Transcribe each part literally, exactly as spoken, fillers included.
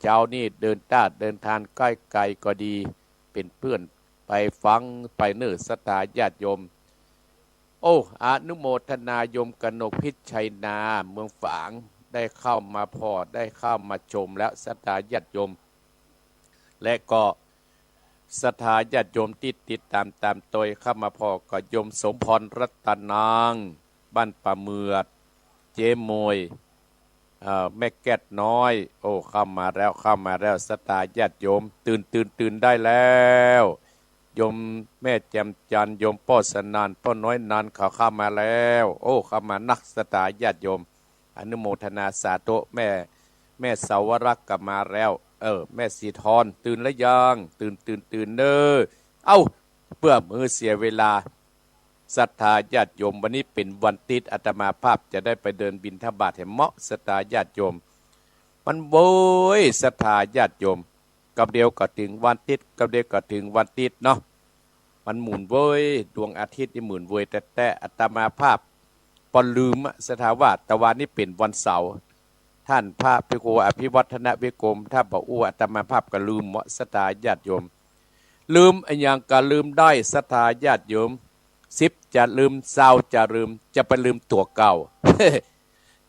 เจ๊านี้เดินต้าเดินตานใก้ไก๋ก็ดี เป๋นเปื้อนไปฟังไปเน่อศรัทธาญาติโยม โอ้ อนุโมทนาโยมกนกพิชัยนา เมืองฝาง ได้เข้ามาผ่อ ได้เข้ามาชมแล้วศรัทธาญาติโยม และก็ศรัทธาญาติโยมตี้ติดต๋ามต๋ามตวยเข้ามาผ่อ ก็โยมสมพรรัตนาง บ้านป่าเหมือด เจ๊มวย เอ่อ แม่แก๊ดน้อย โอ้ เข้ามาแล้ว เข้ามาแล้ว ศรัทธาญาติโยม ตื่น ตื่น ตื่นได้แล้ว โยมแม่แจ่มจันทร์ โยมป้อสนาน ป้อน้อยนาน เขาเข้ามาแล้ว โอ้ เข้ามานัก ศรัทธาญาติโยม อนุโมทนาสาธุ แม่ แม่สาวรักษ์ก็มาแล้ว เออ แม่สีทอน ตื่นแล้วยัง ตื่น ตื่น ตื่นเน่อ เอ้า เปื้อบ่หื้อเสียเวลา ศรัทธาญาติโยม วันนี้เป๋นวันติ๊ด อาตมาภาพจะได้ไปเดินบิณฑบาตแหมเหมาะ ศรัทธาญาติโยม มันโว้ย ศรัทธาญาติโยม กับเดียวก็เถิงวันติ๊ด กับเดียวก็เถิงวันติ๊ดเนาะ มันหมุนเว้ย ดวงอาทิตย์นี่หมุนเว้ยแต๊ๆ อาตมาภาพปอลืมอะ ศรัทธาว่า ตะวานี้เป๋นวันเสาร์ ต้านพระภิกขุอภิวัฒนวิกรม ถ้าบ่อู้อาตมาภาพก็ลืมเนาะ ศรัทธาญาติโยม ลืมอะหยังก็ลืมได้ ศรัทธาญาติโยม สิบจะลืม ซาวจะลืม จะไปลืมตั๋วเก่า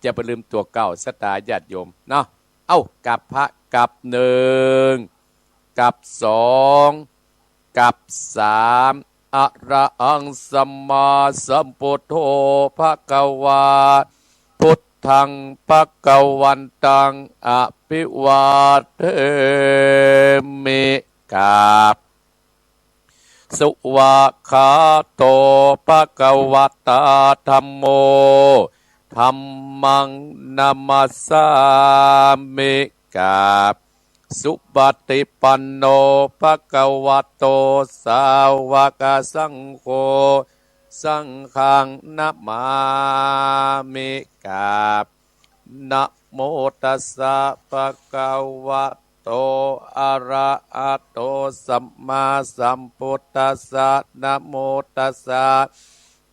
จะไปลืมตั๋วเก่า ศรัทธาญาติโยมเนาะ เอ้า กับพระ กับหนึ่ง กับสอง กับสาม อะระหังสัมมาสัมพุทโธ ภะคะวา พุทธัง ภะคะวันตัง อะภิวาเทมิ กับ สุวากขาโต ภะคะวะตา ธัมโม ธัมมัง นะมัสสามิ กับ สุปฏิปันโน ภะคะวะโต สาวกสังโฆ สังฆัง นะมามิ กับ นะโมตัสสะ ภะคะวะโต อะระหะโต สัมมาสัมพุทธัสสะ นะโมตัสสะ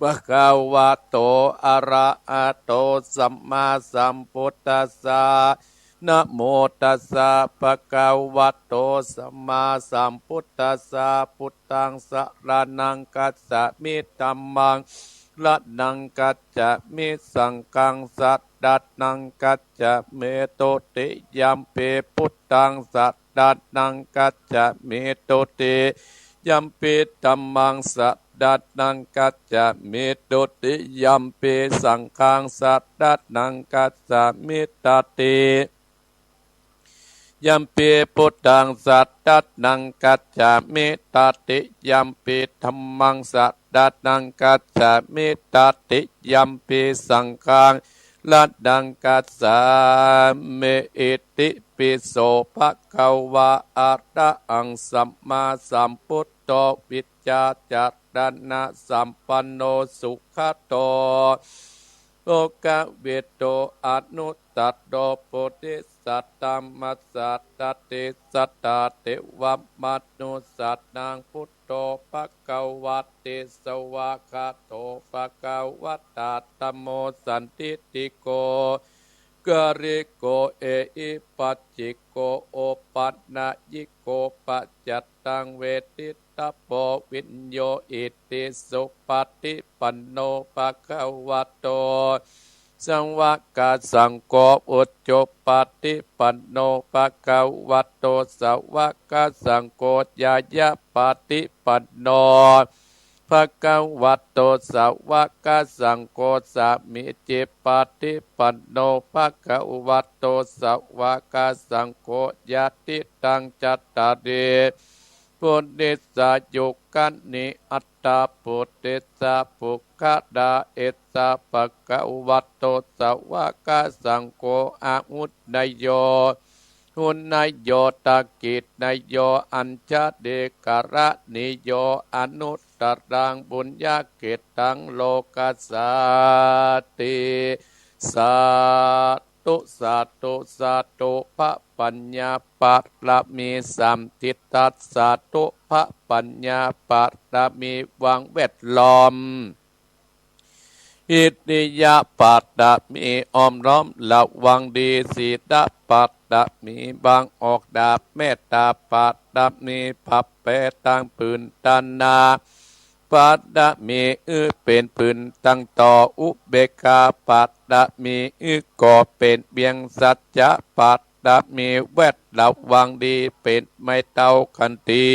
ภะคะวะโต อะระหะโต สัมมาสัมพุทธัสสะ นะโมตัสสะ ภะคะวะโต สัมมาสัมพุทธัสสะ พุทธัง สะระณัง คัจฉามิ ธัมมัง สะระณัง คัจฉามิ สังฆัง สะระณัง คัจฉามิ ทุติยัมปิ พุทธัง สะระณัง คัจฉามิ ทุติยัมปิ ธัมมัง สะระณัง คัจฉามิ ทุติยัมปิ สังฆัง สะระณัง คัจฉามิ ตติยัมปิ พุทธัง สะระณัง คัจฉามิ ตติยัมปิ ธัมมัง สะระณัง คัจฉามิ ตติยัมปิ สังฆัง สะระณัง คัจฉามิ อิติปิโส ภะคะวา อะระหัง สัมมาสัมพุทโธ วิชชาจารณสัมปันโน สุขะโต โลกะวิทู อนุตตโร ปุริสะธัมมะสะระติสัตถาเทวะมนุสสานัง พุทโธ ภะคะวะติ สวากขาโต ภะคะวะตา ธัมโม สันทิฏฐิโก กาลิโก เอหิปัสสิโก โอปะนะยิโก ปัจจัตตัง เวทิตตะโพ วิญโญ อิติสุปะฏิปันโน ภะคะวะโต สาวกสังโฆ อุจุปะฏิปันโน ภะคะวะโต สาวกสังโฆ ญาณปะฏิปันโน ภะคะวะโต สาวกสังโฆ สามีจิปะฏิปันโน ภะคะวะโต สาวกสังโฆ ยะติตัง จัตตาริ ปุริสายุคคานิ อัตถะปุริสะปุคคละ เอสะ ภะคะวะโต สาวกสังโฆ อาหุเนยโย หุเนยโย ทักขิเนยโย อัญชลีกรณีโย อนุตตรัง ปุญญะเขตตัง โลกัสสาติ สาธุ สาธุ สาธุ พระปัญญาปารมีสามทิศทัศน์ สาธุ พระปัญญาปารมีวงแวดล้อม อิริยาบถะมีอ้อมล้อมระวังดี ศีลบารมีบังออกดาบ เมตตาบารมีปรับแปรตางปืนตานา บารมีอื้อเป๋นปืนตังต่อ อุเบกขาบารมีอื้อก่อเป๋นเวียง สัจจะบารมีแวดระวังดี เป๋นไม้เต้าขันตี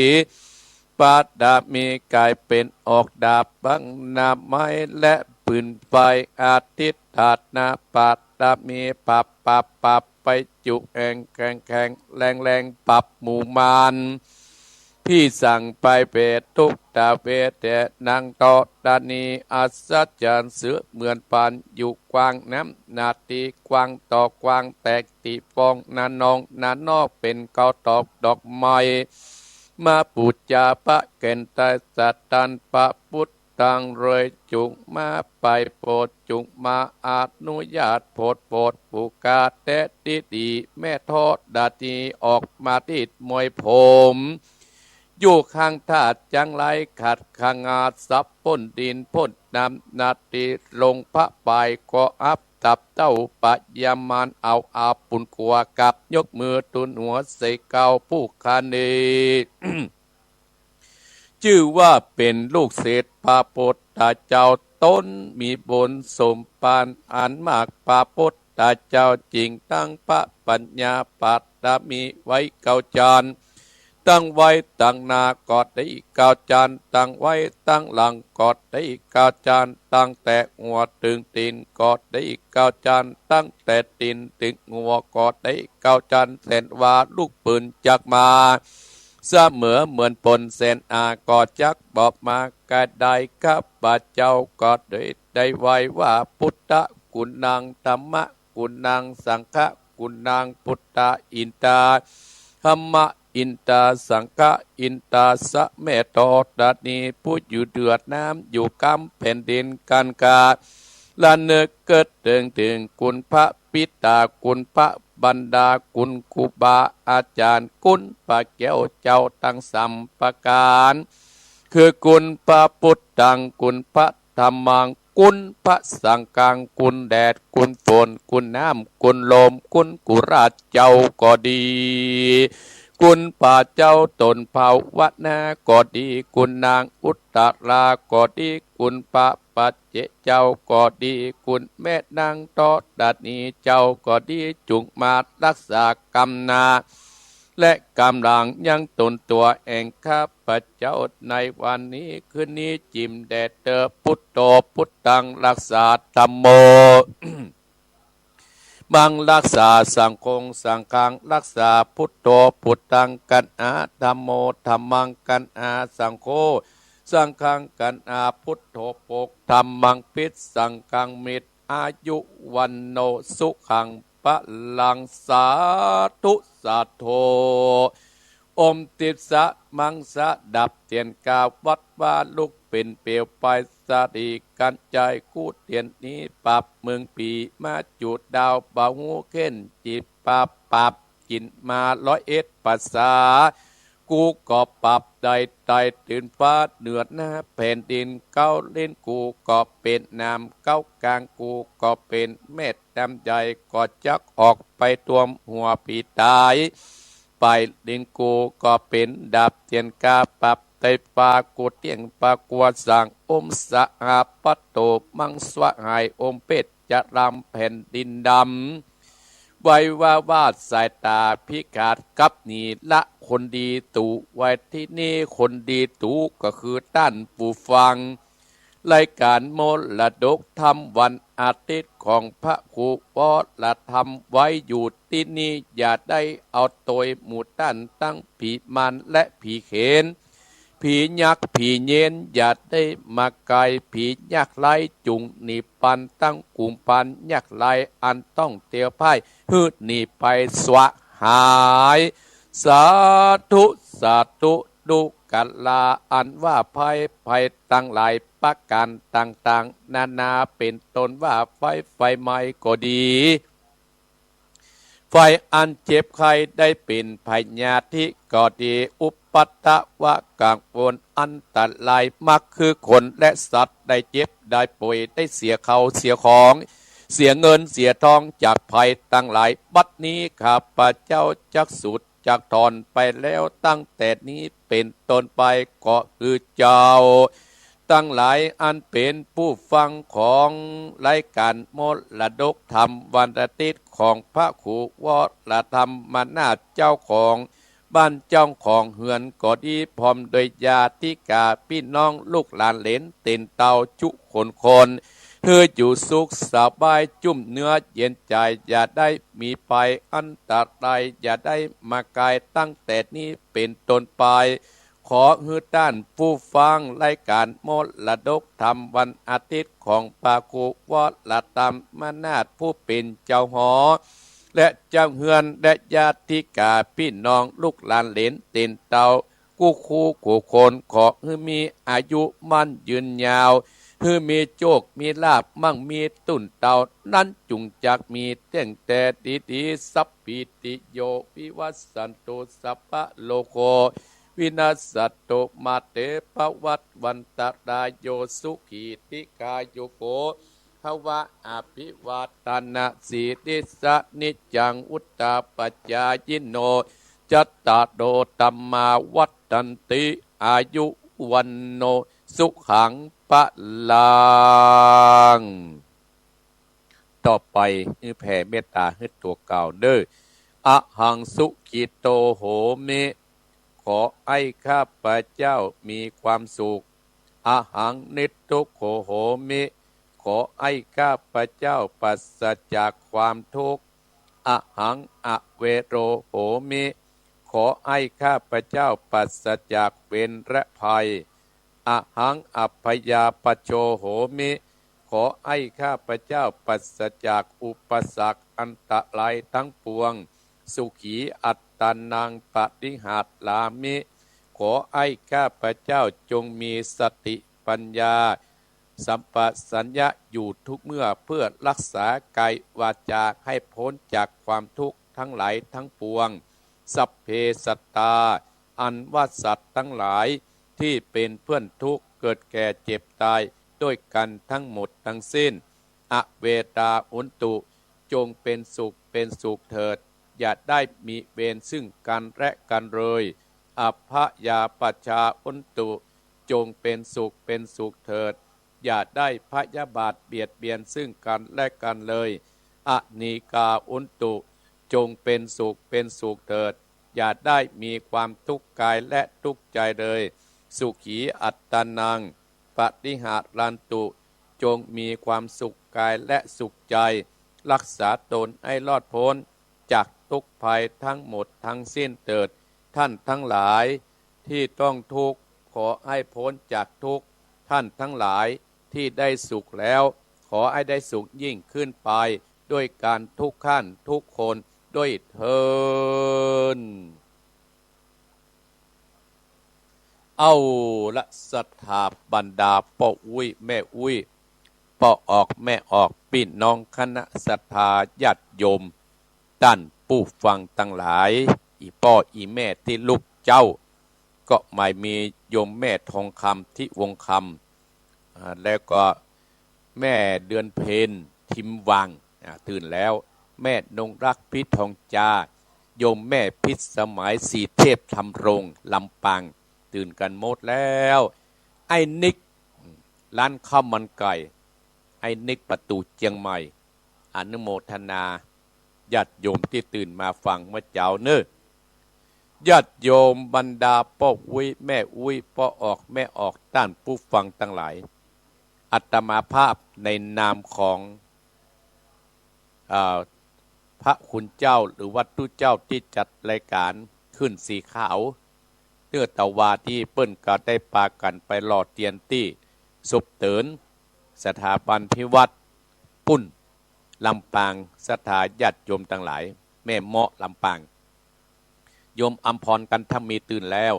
บารมีก๋ายเป๋นออกดาบบังหน้าไม้และปืนไฟ อธิฏฐานะบารมีปรับปรับปรับไปจุแอ่งแข็งแข็งแรงแรงปรับหมู่มาร ตี้สั่งไปเวททุกตะเวท แต่นางธรณีอัศจรรย์เสมือนปานอยู่กว้างน้ำหน้าตี้กว้างต่อกว้างแตกตี้ฟอง หน้านองหน้านอกเป๋นเกาตอกดอกไม้ มาปู๋จาพระแก่นไตรสรรค์พระปุทธังเลย จุ่งมาไปโปรด จุ่งมาอนุญาตโปรด โปรดผู้ข้าแต๊ตี้ดี แม่ธรณีออกมาตี้มวยผม อยู่ข้างธาตุจังไรขัดขงาดสับพ้นดินพ้นน้ำ หน้าตี้ลงพระปายก็อับตับเต้าปะยามารเอาอาปุนกัวกับยกมือทูลหัวใส่เกล้าผู้ข้านี้ จื้อว่าเป๋นลูกศิษย์พระปุทธเจ้า ต๋นมีบุญสมภารอันมาก พระปุทธเจ้าจึงตั้งพระปัญญาบารมีไว้เก้าจั้น ตั้งไว้ตังหน้าก็ได้เก้าจั้น ตั้งไว้ตังหลังก็ได้เก้าจั้น ตั้งแต่หัวเถิงตี๋นก็ได้เก้าจั้น ตั้งแต่ตี๋นเถิงหัวก็ได้เก้าจั้น แสนว่าลูกปืนจักมา เสมอเหมือนปนแสนอาก็จักบอกมา ก็ได้ข้าพเจ้าก็ได้ ได้ไหว้ว่า พุทธกุณัง ธัมมกุณัง สังฆกุณัง พุทธาอินตา ธัมมะอินตา สังฆะอินตา สะแม่ธรณีผู้อยู่เหนือน้ำ อยู่กำแผ่นดินกันกา ระนึกเกิดเถิงเถิงคุณพระบิดา คุณพระมารดา คุณครูบาอาจารย์ คุณพระแก้วเจ้าตังสามประก๋าน คือคุณพระพุทธัง คุณพระธัมมัง คุณพระสังฆัง คุณแดด คุณฝน คุณน้ำ คุณลม คุณกุราชเจ้าก็ดี คุณพระเจ้าต๋นภาวนาก็ดี คุณนางอุตตราก็ดี คุณพระปัจเจกเจ้าก็ดี คุณแม่นางธรณีเจ้าก็ดี จุ่งมารักษากำหน้า และกำหลังยังต๋นตั๋วแห่งข้าพเจ้าในวันนี้คืนนี้ จิ่มแด่เต๊อ พุทโธ พุทธัง รักษา ธัมโม มัง รักษา สังโฆ สังฆัง รักษา พุทโธ พุทธัง กัณหา ธัมโม ธัมมัง กัณหา สังโฆ สังฆัง กัณหา พุทโธ ปก ธัมมัง ปิด สังฆัง มิตร อายุ วัณโณ สุขัง พลัง สาธุ สาธุ อมติสสะมังสะ ดับเตียนกาวัดว่าลุกเป๋นเปลวไฟ สะดีกัญไจกู้เตียนนี้ ปรับเมืองผีมาจุดดาว บ่ฮู้เข็ญจิตปรับ ปรับกิ๋นมาร้อยเอ็ดภาษา กูก็ปรับได้ไต่ตื่นฟ้าเหนือหน้าแผ่นดิน เก๊าลิ้นกูก็เป๋นน้ำ เก๊ากางกูก็เป๋นเม็ดน้ำใหญ่ ก็จักออกไปท่วมหัวผีต๋าย ปลายลิ้นกูก็เป๋นดาบเตียนกา ปรับไต่ฟ้ากูเตี้ยงปะกัวสัง อมสหาปัตโต มังสหาย อมเพชรจะลำแผ่นดินดำ ไว้ว่าวาดสายต๋าพิฆาตกับหนี ละคนดีตู่ไว้ตี้นี่ คนดีตู่ก็คือต้านผู้ฟังรายก๋านมรดกธรรมวันอาทิตย์ของพระครูวรธรรมไว้อยู่ตี้นี่ อย่าได้เอาโตยหมู่ต้านตังผีมารและผีเขน ผียักษ์ผีเยน อย่าได้มาใก้ ผียักษ์ร้ายจุ่งหนีปันตังกุมปันยักษ์ร้ายอันต้องเตียวพ่าย หื้อหนีไปสวะหาย สาธุ สาธุ ดูกราอันว่าภัย ภัยตังหลายประก๋านต่างๆ นานา เป๋นต้นว่าไฟ ไฟไหม้ก็ดี ฝ่ายอันเจ็บไข้ได้เป๋นพยาธิก็ดี อุปัทวะกังวลอันตราย มักคือคนและสัตว์ได้เจ็บได้ป่วย ได้เสียข้าวเสียของ เสียเงินเสียทองจากภัยตังหลาย บัดนี้ข้าพเจ้าจักสูดจักถอนไปแล้ว ตั้งแต่นี้เป๋นต้นไป ขอหื้อเจ้าตังหลายอันเป๋นผู้ฟังของรายก๋านมรดกธรรมวันอาทิตย์ของพระครูวรธรรมนาถ เจ้าของบ้านเจ้าของเฮือนก็ดี พร้อมโดยญาติกาพี่น้องลูกหลานเหลนเต้นเต้าจุคนคน หื้ออยู่สุขสบายจุ่มเนื้อเย็นใจ๋ อย่าได้มีภัยอันตราย อย่าได้มาไกล ตั้งแต่นี้เป๋นต้นไป ขอหื้อต้านผู้ฟังรายก๋านมรดกธรรมวันอาทิตย์ของพระครูวรธรรมนาถ ผู้เป๋นเจ้าหอ และเจ้าเฮือน และญาติกาพี่น้องลูกหลานเหลนเต้นเต้ากู้คู่กู้คน ขอหื้อมีอายุมั่นยืนยาว หื้อมีโจคมีลาภ มั่งมีตุ้นเต้า นั้นจุ่งจักมีเตี้ยงแต่ดีๆ สัพพีติโยวิวัชชันตุ สัพพะโรโควินัสสันตุ มาเตภวัตวันตรายโย สุขีทีฆายุโกภวะ อภิวาทานาสีลิสสะนิจจังวุฑฒาปจายิโน จัตตาโรธัมมาวัฑฒันติ อายุวัณโณสุขังพะลัง ต่อไปหื้อแผ่เมตต๋าหื้อตั๋วเก่าเน่อ อะหังสุขิโตโหมิ ขอให้ข้าพเจ้ามีความสุข อะหังนิทุกโขโหมิ ขอให้ข้าพเจ้าปราศจากความทุกข์ อะหังอะเวโรโหมิ ขอให้ข้าพเจ้าปราศจากเวรและภัย อะหังอัพพยาปัจโชโหมิ ขอให้ข้าพเจ้าปราศจากอุปสรรคอันตรายทั้งปวง สุขีอัตตานังปฏิหารามิ ขอให้ข้าพเจ้าจงมีสติปัญญา สัมปชัญญะอยู่ทุกเมื่อ เพื่อรักษากายวาจาให้พ้นจากความทุกข์ทั้งหลายทั้งปวง สัพเพสัตตา อันว่าสัตว์ทั้งหลายที่เป็นเพื่อนทุกข์ เกิดแก่เจ็บตายด้วยกันทั้งหมดทั้งสิ้น อเวราหุนตุ จงเป็นสุขเป็นสุขเถิด อย่าได้มีเวรซึ่งกันและกันเลย อัพพยาปัจชาหุนตุ จงเป็นสุขเป็นสุขเถิด อย่าได้พยาบาทเบียดเบียนซึ่งกันและกันเลย อนีกาหุนตุ จงเป็นสุขเป็นสุขเถิด อย่าได้มีความทุกข์กายและทุกข์ใจเลย สุขีอัตตานังปฏิหารันตุ จงมีความสุขกายและสุขใจ รักษาตนให้รอดพ้นจากทุกข์ภัยทั้งหมดทั้งสิ้นเถิด ท่านทั้งหลายที่ต้องทุกข์ ขอให้พ้นจากทุกข์ ท่านทั้งหลายที่ได้สุขแล้ว ขอให้ได้สุขยิ่งขึ้นไป ด้วยกันทุกท่านทุกคนด้วยเทอญ เอาละ ศรัทธาบรรดาป้ออุ๊ยแม่อุ๊ย ป้อออกแม่ออก ปี้น้องคณะศรัทธาญาติโยม ต้านผู้ฟังตังหลาย อี่ป้ออี่แม่ตี้ลูกเจ้า ก็หมายมีโยมแม่ทองคำ ทิวงศ์คำ อ่า แล้วก็แม่เดือนเพ็ญ ทิมวัง อ่า ตื่นแล้ว แม่นงรัก พิษทองจา โยมแม่พิษสมัย สีเทพ ธำรง ลำปาง ตื่นกั๋นหมดแล้ว ไอ้นิก ร้านข้าวมันไก่ ไอ้นิกประตู๋เจียงใหม่ อนุโมทนา ญาติโยมตี้ตื่นมาฟังเมื่อเจ๊าเน่อ ญาติโยมบรรดาป้ออุ๊ยแม่อุ๊ย ป้อออกแม่ออก ต้านผู้ฟังตังหลาย อาตมาภาพในนามของ อ่า พระคุณเจ้าหรือวัตถุเจ้าตี้จัดรายก๋านขึ้นสีขาว เตื้อตะวาตี้เปิ้นก็ได้ปากั๋นไปหล่อเตียนตี้ศพเติ๋น สถาบันพิวัตรปุ้น ลำปาง ศรัทธาญาติโยมตังหลาย แม่เมาะ ลำปาง โยมอำพร กันทมี ตื่นแล้ว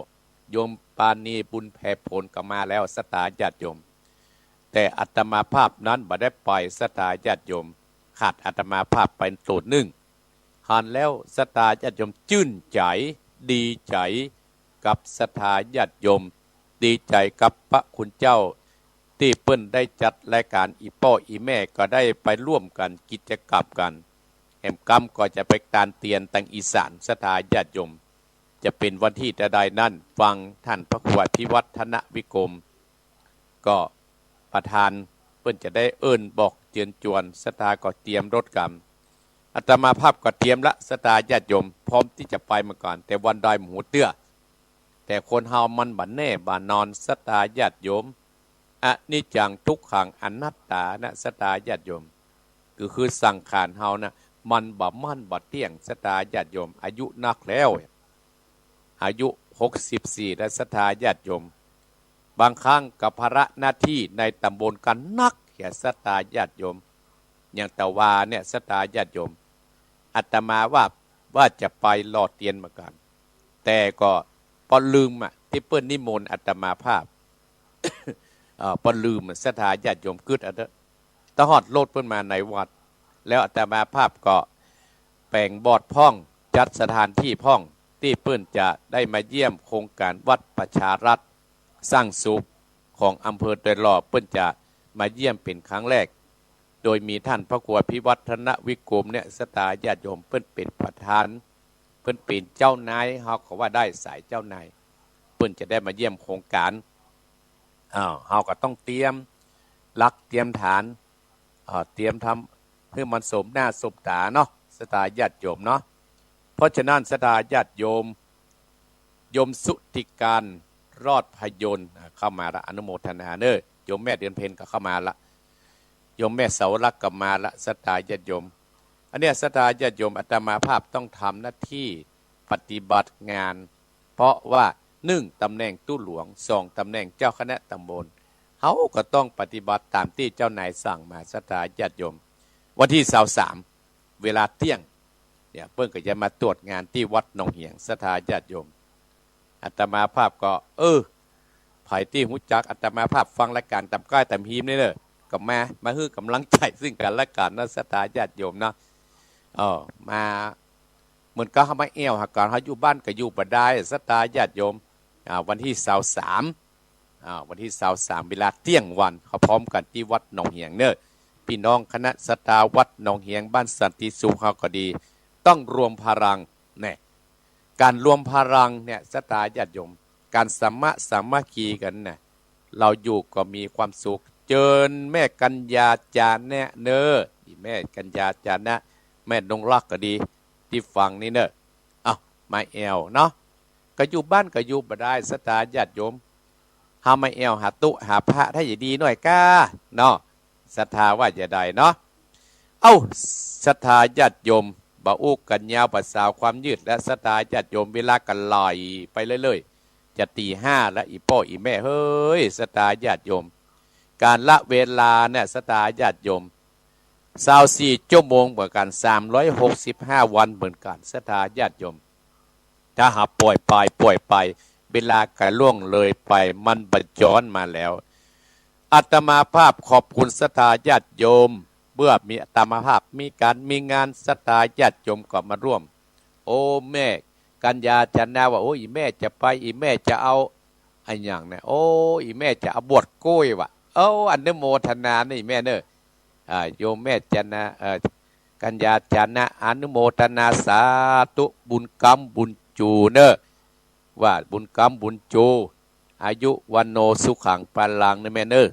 โยมปาณี บุญแผ่ผล ก็มาแล้ว ศรัทธาญาติโยม แต่อาตมาภาพนั้นบ่ได้ไป ศรัทธาญาติโยม ขาดอาตมาภาพไปโตนนึ่ง หันแล้วศรัทธาญาติโยมจื้นใจ๋ ดีใจ๋กับศรัทธาญาติโยม ดีใจ๋กับพระคุณเจ้า ตี้เปิ้นได้จัดรายก๋าน อี่ป้ออี่แม่ก็ได้ไปร่วมกั๋นกิจกรรมกั๋น แหมกำก็จะไปตานเตียนตังอีสาน ศรัทธาญาติโยม จะเป๋นวันตี้เต้าใดนั้น ฟังต้านพระครูอภิวัฒนวิกรม ก็ประธานเปิ้นจะได้เอิ้นบอกเจิญจวน ศรัทธาก็เตรียมรถกำ อาตมาภาพก็เตรียมละ ศรัทธาญาติโยม พร้อมตี้จะไปเหมือนกั๋น แต่วันใดบ่ฮู้เตื้อ แต่คนเฮามันบ่แน่บ่นอน ศรัทธาญาติโยม อนิจจังทุกขังอนัตตานะ ศรัทธาญาติโยม ก็คือสังขารเฮานะ มันบ่มั่นบ่เตี้ยง ศรัทธาญาติโยม อายุนักแล้ว อายุหกสิบสี่แล้ว ศรัทธาญาติโยม บางครั้งก็ภาระหน้าตี้ในต๋ำบลก็นักเหีย ศรัทธาญาติโยม อย่างตะวาเนี่ย ศรัทธาญาติโยม อาตมาว่า ว่าจะไปหล่อเตียนเหมือนกั๋น แต่ก็ปอลืมอะ ตี้เปิ้นนิมนต์อาตมาภาพ เอ่อ ปอลืมอะ ศรัทธาญาติโยม กึ๊ดเอาเต๊อะ ตะฮอดรถเปิ้นมาในวัด แล้วอาตมาภาพก็แป๋งบอร์ดพ่อง จัดสถานตี้พ่อง ตี้เปิ้นจะได้มาเยี่ยมโครงก๋านวัดประชารัฐสร้างสุขของอำเภอดอยหล่อ เปิ้นจะมาเยี่ยมเป๋นครั้งแรก โดยมีต้านพระครูอภิวัฒนวิกรมเนี่ย ศรัทธาญาติโยม เปิ้นเป๋นประธาน เปิ้นเป๋นเจ้านาย เฮาก็ว่าได้สายเจ้านาย เปิ้นจะได้มาเยี่ยมโครงก๋าน อ้าว เฮาก็ต้องเตรียมหลักเตรียมฐาน อ่า เตรียมทำหื้อมันสมหน้าสมต๋าเนาะ ศรัทธาญาติโยมเนาะ เพราะฉะนั้นศรัทธาญาติโยม โยมสุทธิการ รอดพยนต์ อ่า เข้ามาละ อนุโมทนาเน้อ โยมแม่เดือนเพ็ญก็เข้ามาละ โยมแม่เสาวรักษ์ก็มาละ ศรัทธาญาติโยม อันเนี้ยศรัทธาญาติโยม อาตมาภาพต้องทำหน้าตี้ปฏิบัติงาน เพราะว่า หนึ่ง ตำแหน่งตุ๊หลวง สอง ตำแหน่งเจ้าคณะตำบล เฮาก็ต้องปฏิบัติต๋ามตี้เจ้านายสั่งมา ศรัทธาญาติโยม วันตี้ซาวสาม เวลาเตี้ยง เนี่ย เปิ้นก็จะมาตรวจงานตี้วัดหนองเหียง ศรัทธาญาติโยม อาตมาภาพก็ เออ ใผตี้ฮู้จักอาตมาภาพ ฟังรายก๋านต๋ามก้ายต๋ามฮีมนี่เน้อ ก็มา มาหื้อก๋ำลังใจ๋ซึ่งกั๋นและกั๋นนะ ศรัทธาญาติโยมเนาะ เออ มา เหมือนกับเฮามาแอ่วหากั๋น เฮาอยู่บ้านก็อยู่บ่ได้ ศรัทธาญาติโยม อ่า วันตี้ซาวสาม อ่า วันตี้ซาวสาม เวลาเตี้ยงวัน เฮาพร้อมกั๋นตี้วัดหนองเหียงเน้อ ปี้น้องคณะศรัทธาวัดหนองเหียง บ้านสันติสุขเฮาก็ดี ต้องรวมพลัง แน่ ก๋านรวมพลังเนี่ย ศรัทธาญาติโยม ก๋านสมะสามัคคีกั๋นน่ะ เฮาอยู่ก็มีความสุข เจิญแม่กัญญาจานะเน้อ อี่แม่กัญญาจานะ แม่นงรักก็ดี ตี้ฟังนี่เน้อ เอ้า มาแอ่วเนาะ ก็อยู่บ้านก็อยู่บ่ได้ ศรัทธาญาติโยม เฮามาแอ่วหาตุ๊หาพระถ้าจะดีหน่อยก้า เนาะ ศรัทธาว่าจะได้เนาะ เอ้า ศรัทธาญาติโยม บ่อู้กั๋นยาว บ่สาวความยืด และศรัทธาญาติโยม เวลาก็ไหลไปเรื่อยๆ จะตีห้าแล้ว อี่ป้ออี่แม่เฮ้ย ศรัทธาญาติโยม กาละเวลาเนี่ย ศรัทธาญาติโยม ซาวสี่ชั่วโมงเหมือนกั๋น สามร้อยหกสิบห้าวันเหมือนกั๋น ศรัทธาญาติโยม ถ้าหากป่อยไป ป่อยไป เวลาก็ล่วงเลยไป มันบ่ย้อนมาแล้ว อาตมาภาพขอบคุณศรัทธาญาติโยม เมื่อมีอาตมาภาพ มีก๋านมีงาน ศรัทธาญาติโยมก็มาร่วม โอ้ แม่กัญญาจานะว่า โอ้ อี่แม่จะไป อี่แม่จะเอา อะหยังเนี่ย โอ้ อี่แม่จะเอาบวชก้อยว่ะ เอ้า อนุโมทนาเน้อ อี่แม่เน้อ อ่า โยมแม่จานะ เอ่อ กัญญาจานะ อนุโมทนาสาธุ บุญกำบุญจูเน้อ ว่าบุญกำบุญจู อายุ วัณโณ สุขัง พลังเน้อแม่เน้อ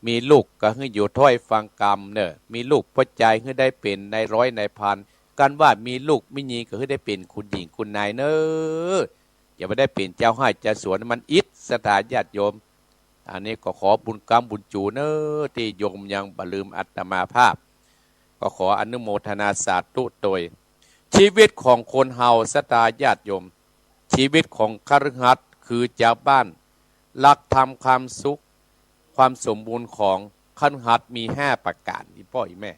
มีลูกก็หื้ออยู่ถ้อยฟังกำเน้อ มีลูกป้อจายหื้อได้เป๋นนายร้อยนายพัน กันว่ามีลูกมีเมียก็หื้อได้เป๋นคุณหญิงคุณนายเน้อ อย่าไปได้เป๋นเจ้าไฮ่เจ้าสวน มันอิด ศรัทธาญาติโยม อันนี้ก็ขอบุญกำบุญจูเน้อ ตี้โยมยังบ่ลืมอาตมาภาพ ก็ขออนุโมทนาสาธุโตย ชีวิตของคนเฮา ศรัทธาญาติโยม ชีวิตของคฤหัสถ์คือจาวบ้าน หลักธรรมความสุข ความสมบูรณ์ของคฤหัสถ์มีห้าประก๋าน อี่ป้ออี่แม่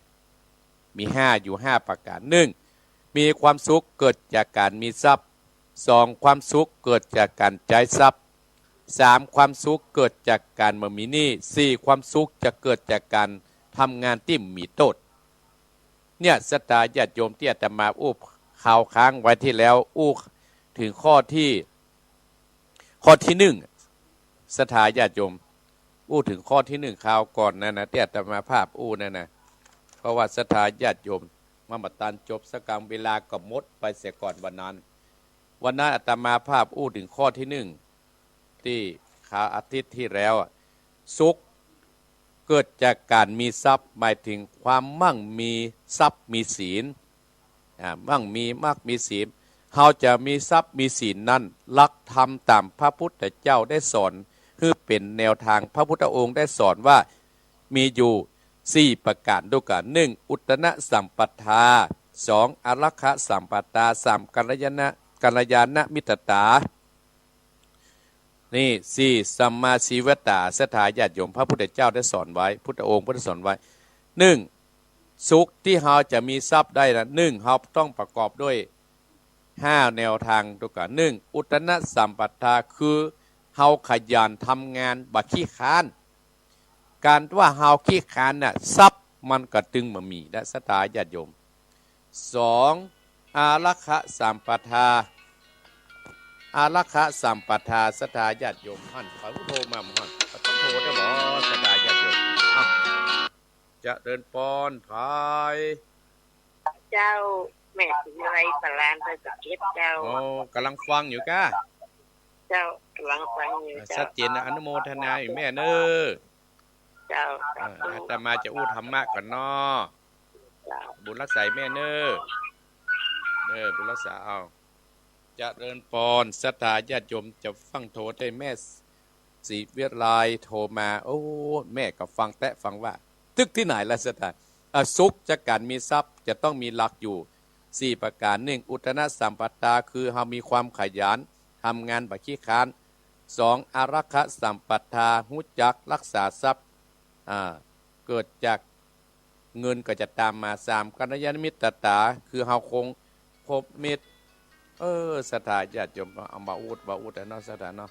มีห้า อยู่ห้าประก๋าน หนึ่ง มีความสุขเกิดจากก๋านมีทรัพย์ สอง ความสุขเกิดจากก๋านใจ๊ทรัพย์ สาม ความสุขเกิดจากก๋านบ่มีหนี้ สี่ ความสุขจะเกิดจากก๋านทำงานตี้บ่มีโต้ษ เนี่ย ศรัทธาญาติโยม ตี้อาตมาอู้คาวค้างไว้ตี้แล้ว อู้เถิงข้อตี้ ข้อตี้นึ่ง ศรัทธาญาติโยม อู้เถิงข้อตี้นึ่งคาวก่อนนั่นนะ ตี้อาตมาภาพอู้นั่นนะ เพราะว่าศรัทธาญาติโยม มาบ่ตันจบสักกำ เวลาก็หมดไปเสียก่อนวันนั้น วันนั้นอาตมาภาพอู้เถิงข้อตี้นึ่ง ตี้คาวอาทิตย์ตี้แล้วอะ สุขเกิดจากก๋านมีทรัพย์ หมายเถิงความมั่งมีทรัพย์มีศีล อ่า มั่งมีมากมีศีล เฮาจะมีทรัพย์มีศีลนั้น หลักธรรมต๋ามพระพุทธเจ้าได้สอน คือเป๋นแนวตาง พระพุทธองค์ได้สอนว่ามีอยู่สี่ประก๋านด้วยกั๋น นึ่ง อุตตมะสัมปทา สอง อารักขสัมปทา สาม กัลยาณะ กัลยาณมิตรตา นี่ สี่ สัมมาชีวิตตา ศรัทธาญาติโยม พระพุทธเจ้าได้สอนไว้ พุทธองค์ได้สอนไว้ นึ่ง สุขตี้เฮาจะมีทรัพย์ได้นะ นึ่ง เฮาต้องประกอบด้วยห้าแนวตางด้วยกั๋น นึ่ง อุตตมะสัมปทา คือเฮาขยันทำงานบ่ขี้คร้าน ก๋านว่าเฮาขี้คร้านน่ะ ทรัพย์มันก็ตึงบ่มีนะ ศรัทธาญาติโยม สอง อารักขสัมปทา อารักขสัมปทา ศรัทธาญาติโยม หั้น ใผผู้โทรมาบ่หั้น บ่ต้องโทรได้บ่ ศรัทธาญาติโยม อ่ะ เจริญปอน ใผ เจ้า แม่ศรีวิไล สะหลาน ดอยสะเก็ดเจ้า โอ้ ก่ำลังฟังอยู่ก้า เจ้า ก่ำลังฟังอยู่ อ่า เจ้า ชัดเจนนะ อนุโมทนาอยู่แม่เน้อ เจ้า อ่า สาธุ อาตมาจะอู้ธรรมะก่อนเนาะ เจ้า บุญรักษาแม่เน้อ เออ บุญรักษาเอา เจริญปอน ศรัทธาญาติโยม จะฟังโทรได้ แม่ศรีวิไลโทรมา โอ้ แม่ก็ฟังแต๊ฟังว่า ตึกตี้ไหนล่ะศรัทธา อ่ะ สุขจากก๋านมีทรัพย์จะต้องมีหลักอยู่สี่ประก๋าน นึ่ง อุตตมะสัมปทา คือเฮามีความขยัน ทำงานบ่ขี้คร้าน สอง อารักขสัมปทา ฮู้จักรักษาทรัพย์ อ่า เกิดจากเงินก็จะตามมา สาม กัลยาณมิตรตา คือเฮาคงคบมิตร เออ ศรัทธาญาติโยม เอามาอู้ มาอู้แต่เนาะ ศรัทธาเนาะ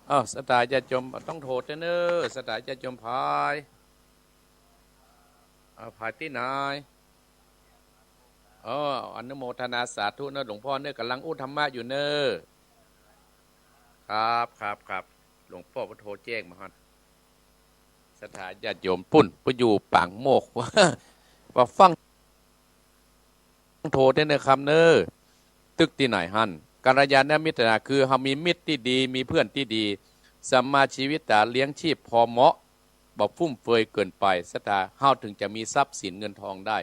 เอ้า ศรัทธาญาติโยม ต้องโทรเต้อเน้อ ศรัทธาญาติโยม ใผ เอ้า ใผตี้ไหน เออ อนุโมทนาสาธุเน้อ หลวงพ่อเน้อ ก่ำลังอู้ธรรมะอยู่เน้อ ครับ ครับ ครับ หลวงพ่อก็โทรแจ้งมาหั้น ศรัทธาญาติโยม ปุ้น ปุ้นอยู่ปางโมกข์ ว่าฟังโทรได้เน้อคำเน้อ ตึกตี้ไหนหั้น กัลยาณมิตรตา คือเฮามีมิตรตี้ดี มีเพื่อนตี้ดี สัมมาชีวิตตา เลี้ยงชีพพอเหมาะ บ่ฟุ่มเฟือยเกินไป ศรัทธา เฮาเถิงจะมีทรัพย์สินเงินทองได้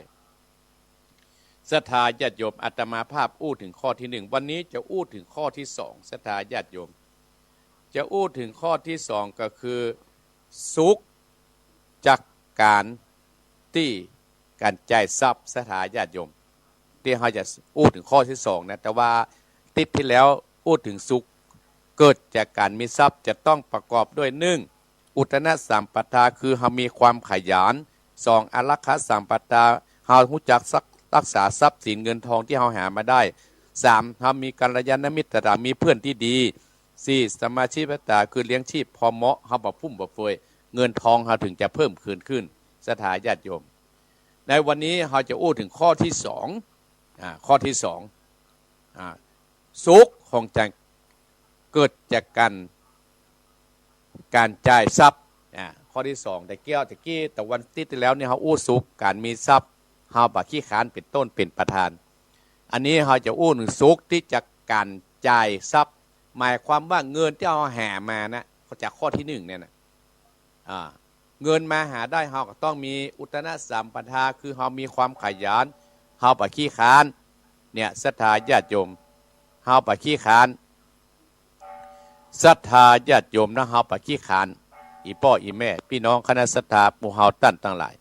ศรัทธาญาติโยม อาตมาภาพอู้เถิงข้อตี้นึ่ง วันนี้จะอู้เถิงข้อตี้สอง ศรัทธาญาติโยม จะอู้เถิงข้อตี้สองก็คือ สุขจากก๋านตี้ก๋านจ่ายทรัพย์ ศรัทธาญาติโยม ตี้เฮาจะอู้เถิงข้อตี้สองนะ แต่ว่าอาทิตย์ตี้แล้วอู้เถิงสุขเกิดจากก๋านมีทรัพย์ จะต้องประกอบด้วย นึ่ง อุตตมะสัมปทา คือเฮามีความขยัน สอง อารักขสัมปทา เฮาฮู้จักรักษาทรัพย์สินเงินทองตี้เฮาหามาได้ สาม เฮามีกัลยาณมิตรตา มีเพื่อนตี้ดี สี่ สัมมาชีวิตตา คือเลี้ยงชีพพอเหมาะ เฮาบ่ฟุ่มบ่เฟือย เงินทองเฮาเถิงจะเพิ่มพูนขึ้น ศรัทธาญาติโยม ในวันนี้เฮาจะอู้เถิงข้อตี้สอง อ่า ข้อตี้สอง อ่า สุขของจะเกิดจากก๋าน ก๋านจ่ายทรัพย์ อ่า ข้อตี้สอง แต่กี้ แต่กี้ แต่วันอาทิตย์ตี้แล้วนี่ เฮาอู้สุขก๋านมีทรัพย์ เฮาบ่ขี้คร้านเป๋นต้นเป๋นประธาน อันนี้เฮาจะอู้เถิงสุขตี้จากก๋านจ่ายทรัพย์ หมายความว่าเงินตี้เฮาหามานะ จากข้อตี้นึ่งเนี่ยนะ อ่า เงินมาหาได้ เฮาก็ต้องมีอุตตมะสัมปทา คือเฮามีความขยัน เฮาบ่ขี้คร้าน เนี่ย ศรัทธาญาติโยม เฮาบ่ขี้คร้าน ศรัทธาญาติโยมนะ เฮาบ่ขี้คร้าน อี่ป้ออี่แม่ ปี้น้องคณะศรัทธา หมู่เฮาต้านตังหลาย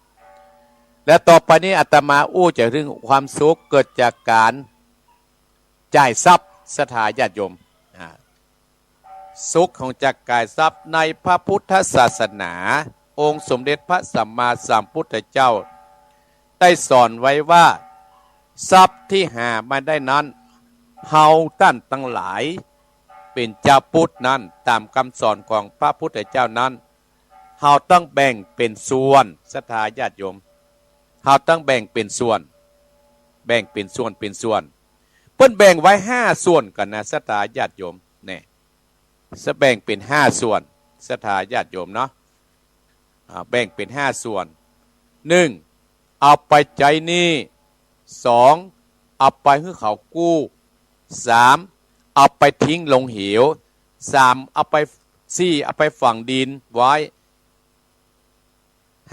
และต่อไปนี้อาตมาอู้จะเถิงความสุขเกิดจากก๋านจ่ายทรัพย์ ศรัทธาญาติโยม อ่า สุขของจากจ่ายทรัพย์ ในพระพุทธศาสนา องค์สมเด็จพระสัมมาสัมพุทธเจ้า ได้สอนไว้ว่า ทรัพย์ตี้หามาได้นั้น เฮาต้านตังหลาย เป๋นจาวพุทธนั้น ต๋ามกำสอนของพระพุทธเจ้านั้น เฮาต้องแบ่งเป๋นส่วน ศรัทธาญาติโยม เฮาต้องแบ่งเป๋นส่วน แบ่งเป๋นส่วน เป๋นส่วน เปิ้นแบ่งไว้ห้าส่วนก่อนนะ ศรัทธาญาติโยม แน่ จะแบ่งเป๋นห้าส่วน ศรัทธาญาติโยมเนาะ อ่า แบ่งเป๋นห้าส่วน หนึ่ง เอาไปใจ๊หนี้ สอง เอาไปหื้อเขากู้ สาม เอาไปทิ้งลงเหว สาม เอาไป สี่ เอาไปฝังดินไว้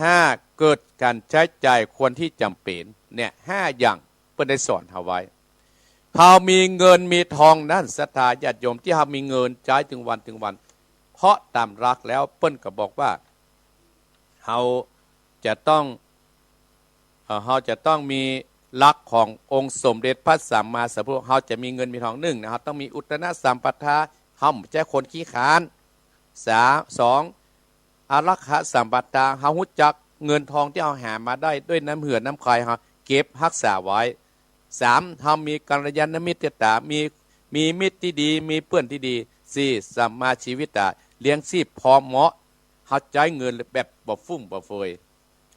ห้า เกิดก๋านใจ๊จ่ายควรตี้จ๋ำเป๋น เนี่ย ห้าอย่างเปิ้นได้สอนเฮาไว้ เฮามีเงินมีทองนั้น ศรัทธาญาติโยม ตี้เฮามีเงินใจ๊ตึงวันตึงวัน เพราะต๋ามหลักแล้วเปิ้นก็บอกว่า เฮาจะต้อง เอ่อ เฮาจะต้องมีหลักขององค์สมเด็จพระสัมมาสัมพุทธ เฮาจะมีเงินมีทอง หนึ่งนะ เฮาต้องมีอุตตนสัมปทา เฮาบ่ใจ้คนขี้คร้าน สาม สอง อารักขสัมปทา เฮาฮู้จักเงินทองตี้เฮาหามาได้ด้วยน้ำเหือดน้ำใคเฮาเก็บฮักษาไว้ สาม เฮามีกัลยาณมิตรตา มี มีมิตรตี้ดี มีเปื้อนตี้ดี สี่ สัมมาชีวิตา เลี้ยงชีพพอเหมาะ เฮาใจ๊เงินแบบบ่ฟุ่มบ่เฟือย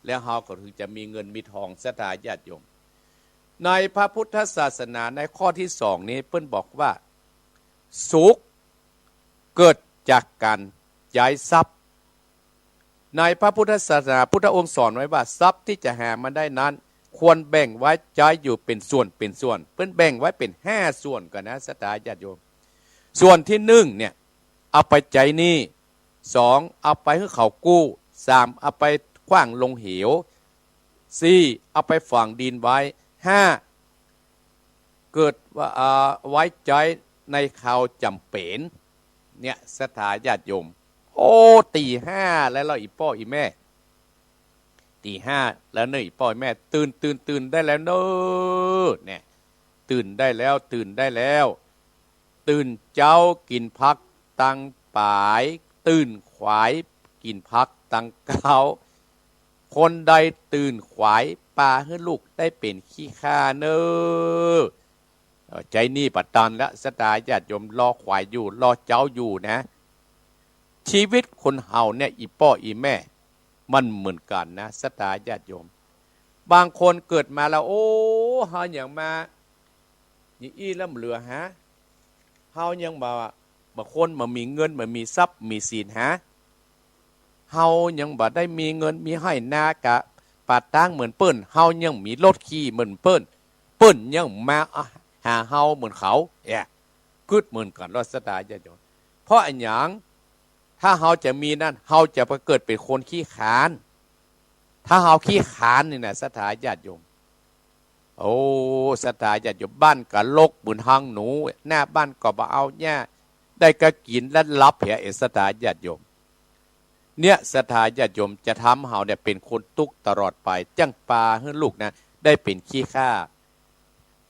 แล้วเฮาก็ถึงจะมีเงินมีทอง ศรัทธาญาติโยม ในพระพุทธศาสนาในข้อตี้สองนี้เปิ้นบอกว่า สุขเกิดจากก๋านใจ๊ทรัพย์ ในพระพุทธศาสนา พุทธองค์สอนไว้ว่า ทรัพย์ตี้จะหามาได้นั้น ควรแบ่งไว้ใจ๊อยู่เป๋นส่วนเป๋นส่วน เปิ้นแบ่งไว้เป๋นห้าส่วนก่อนนะ ศรัทธาญาติโยม ส่วนตี้หนึ่งเนี่ย เอาไปใจ๊หนี้ สอง เอาไปหื้อเขากู้ สาม เอาไปขว้างลงเหว สี่ เอาไปฝังดินไว้ ห้า เกิดว่า อ่า ไว้ใจ๊ในคราวจ๋ำเป๋น เนี่ย ศรัทธาญาติโยม โอ้ ตี๋ห้าแล้วเหรอ อี่ป้ออี่แม่ ตี๋ห้าแล้วเน่อ อี่ป้ออี่แม่ ตื่น ตื่น ตื่นได้แล้วเน่อ เนี่ย ตื่นได้แล้ว ตื่นได้แล้ว ตื่นเจ๊ากิ๋นผักตังป๋าย ตื่นขวายกิ๋นผักตังก๊าว คนใดตื่นขวาย ปาหื้อลูกได้เป๋นขี้ข้าเน่อ เอ่อ ใจ๊หนี้บ่ตันละ ศรัทธาญาติโยม รอขวายอยู่ รอเจ๊าอยู่นะ ชีวิตคนเฮาเนี่ย อี่ป้ออี่แม่ มันเหมือนกั๋นนะ ศรัทธาญาติโยม บางคนเกิดมาแล้ว โอ้ เฮายังมา อย่างอี้แล้วบ่เหลือหา เฮายังบ่ บ่คนบ่มีเงิน บ่มีทรัพย์ มีสินหา เฮายังบ่ได้มีเงิน มีไฮ่นากะป๋าต๊างเหมือนเปิ้น เฮายังมีรถขี่เหมือนเปิ้น เปิ้นยังมาหาเฮาเหมือนเขา เนี่ย กึ๊ดเหมือนกั๋นลอ ศรัทธาญาติโยม เพราะอะหยัง ถ้าเฮาจะมีนั้น เฮาจะไปเกิดเป๋นคนขี้คร้าน ถ้าเฮาขี้คร้านนี่นะ ศรัทธาญาติโยม โอ้ ศรัทธาญาติโยม บ้านก็รกเหมือนฮังหนู หน้าบ้านก็บ่เอาหญ้า ได้ก็กิ๋นแล้วหลับเหีย เอ ศรัทธาญาติโยม เนี่ย ศรัทธาญาติโยม จะทำเฮาเนี่ยเป๋นคนตุ๊กข์ตลอดไป จั้งปาหื้อลูกนะ ได้เป๋นขี้ข้า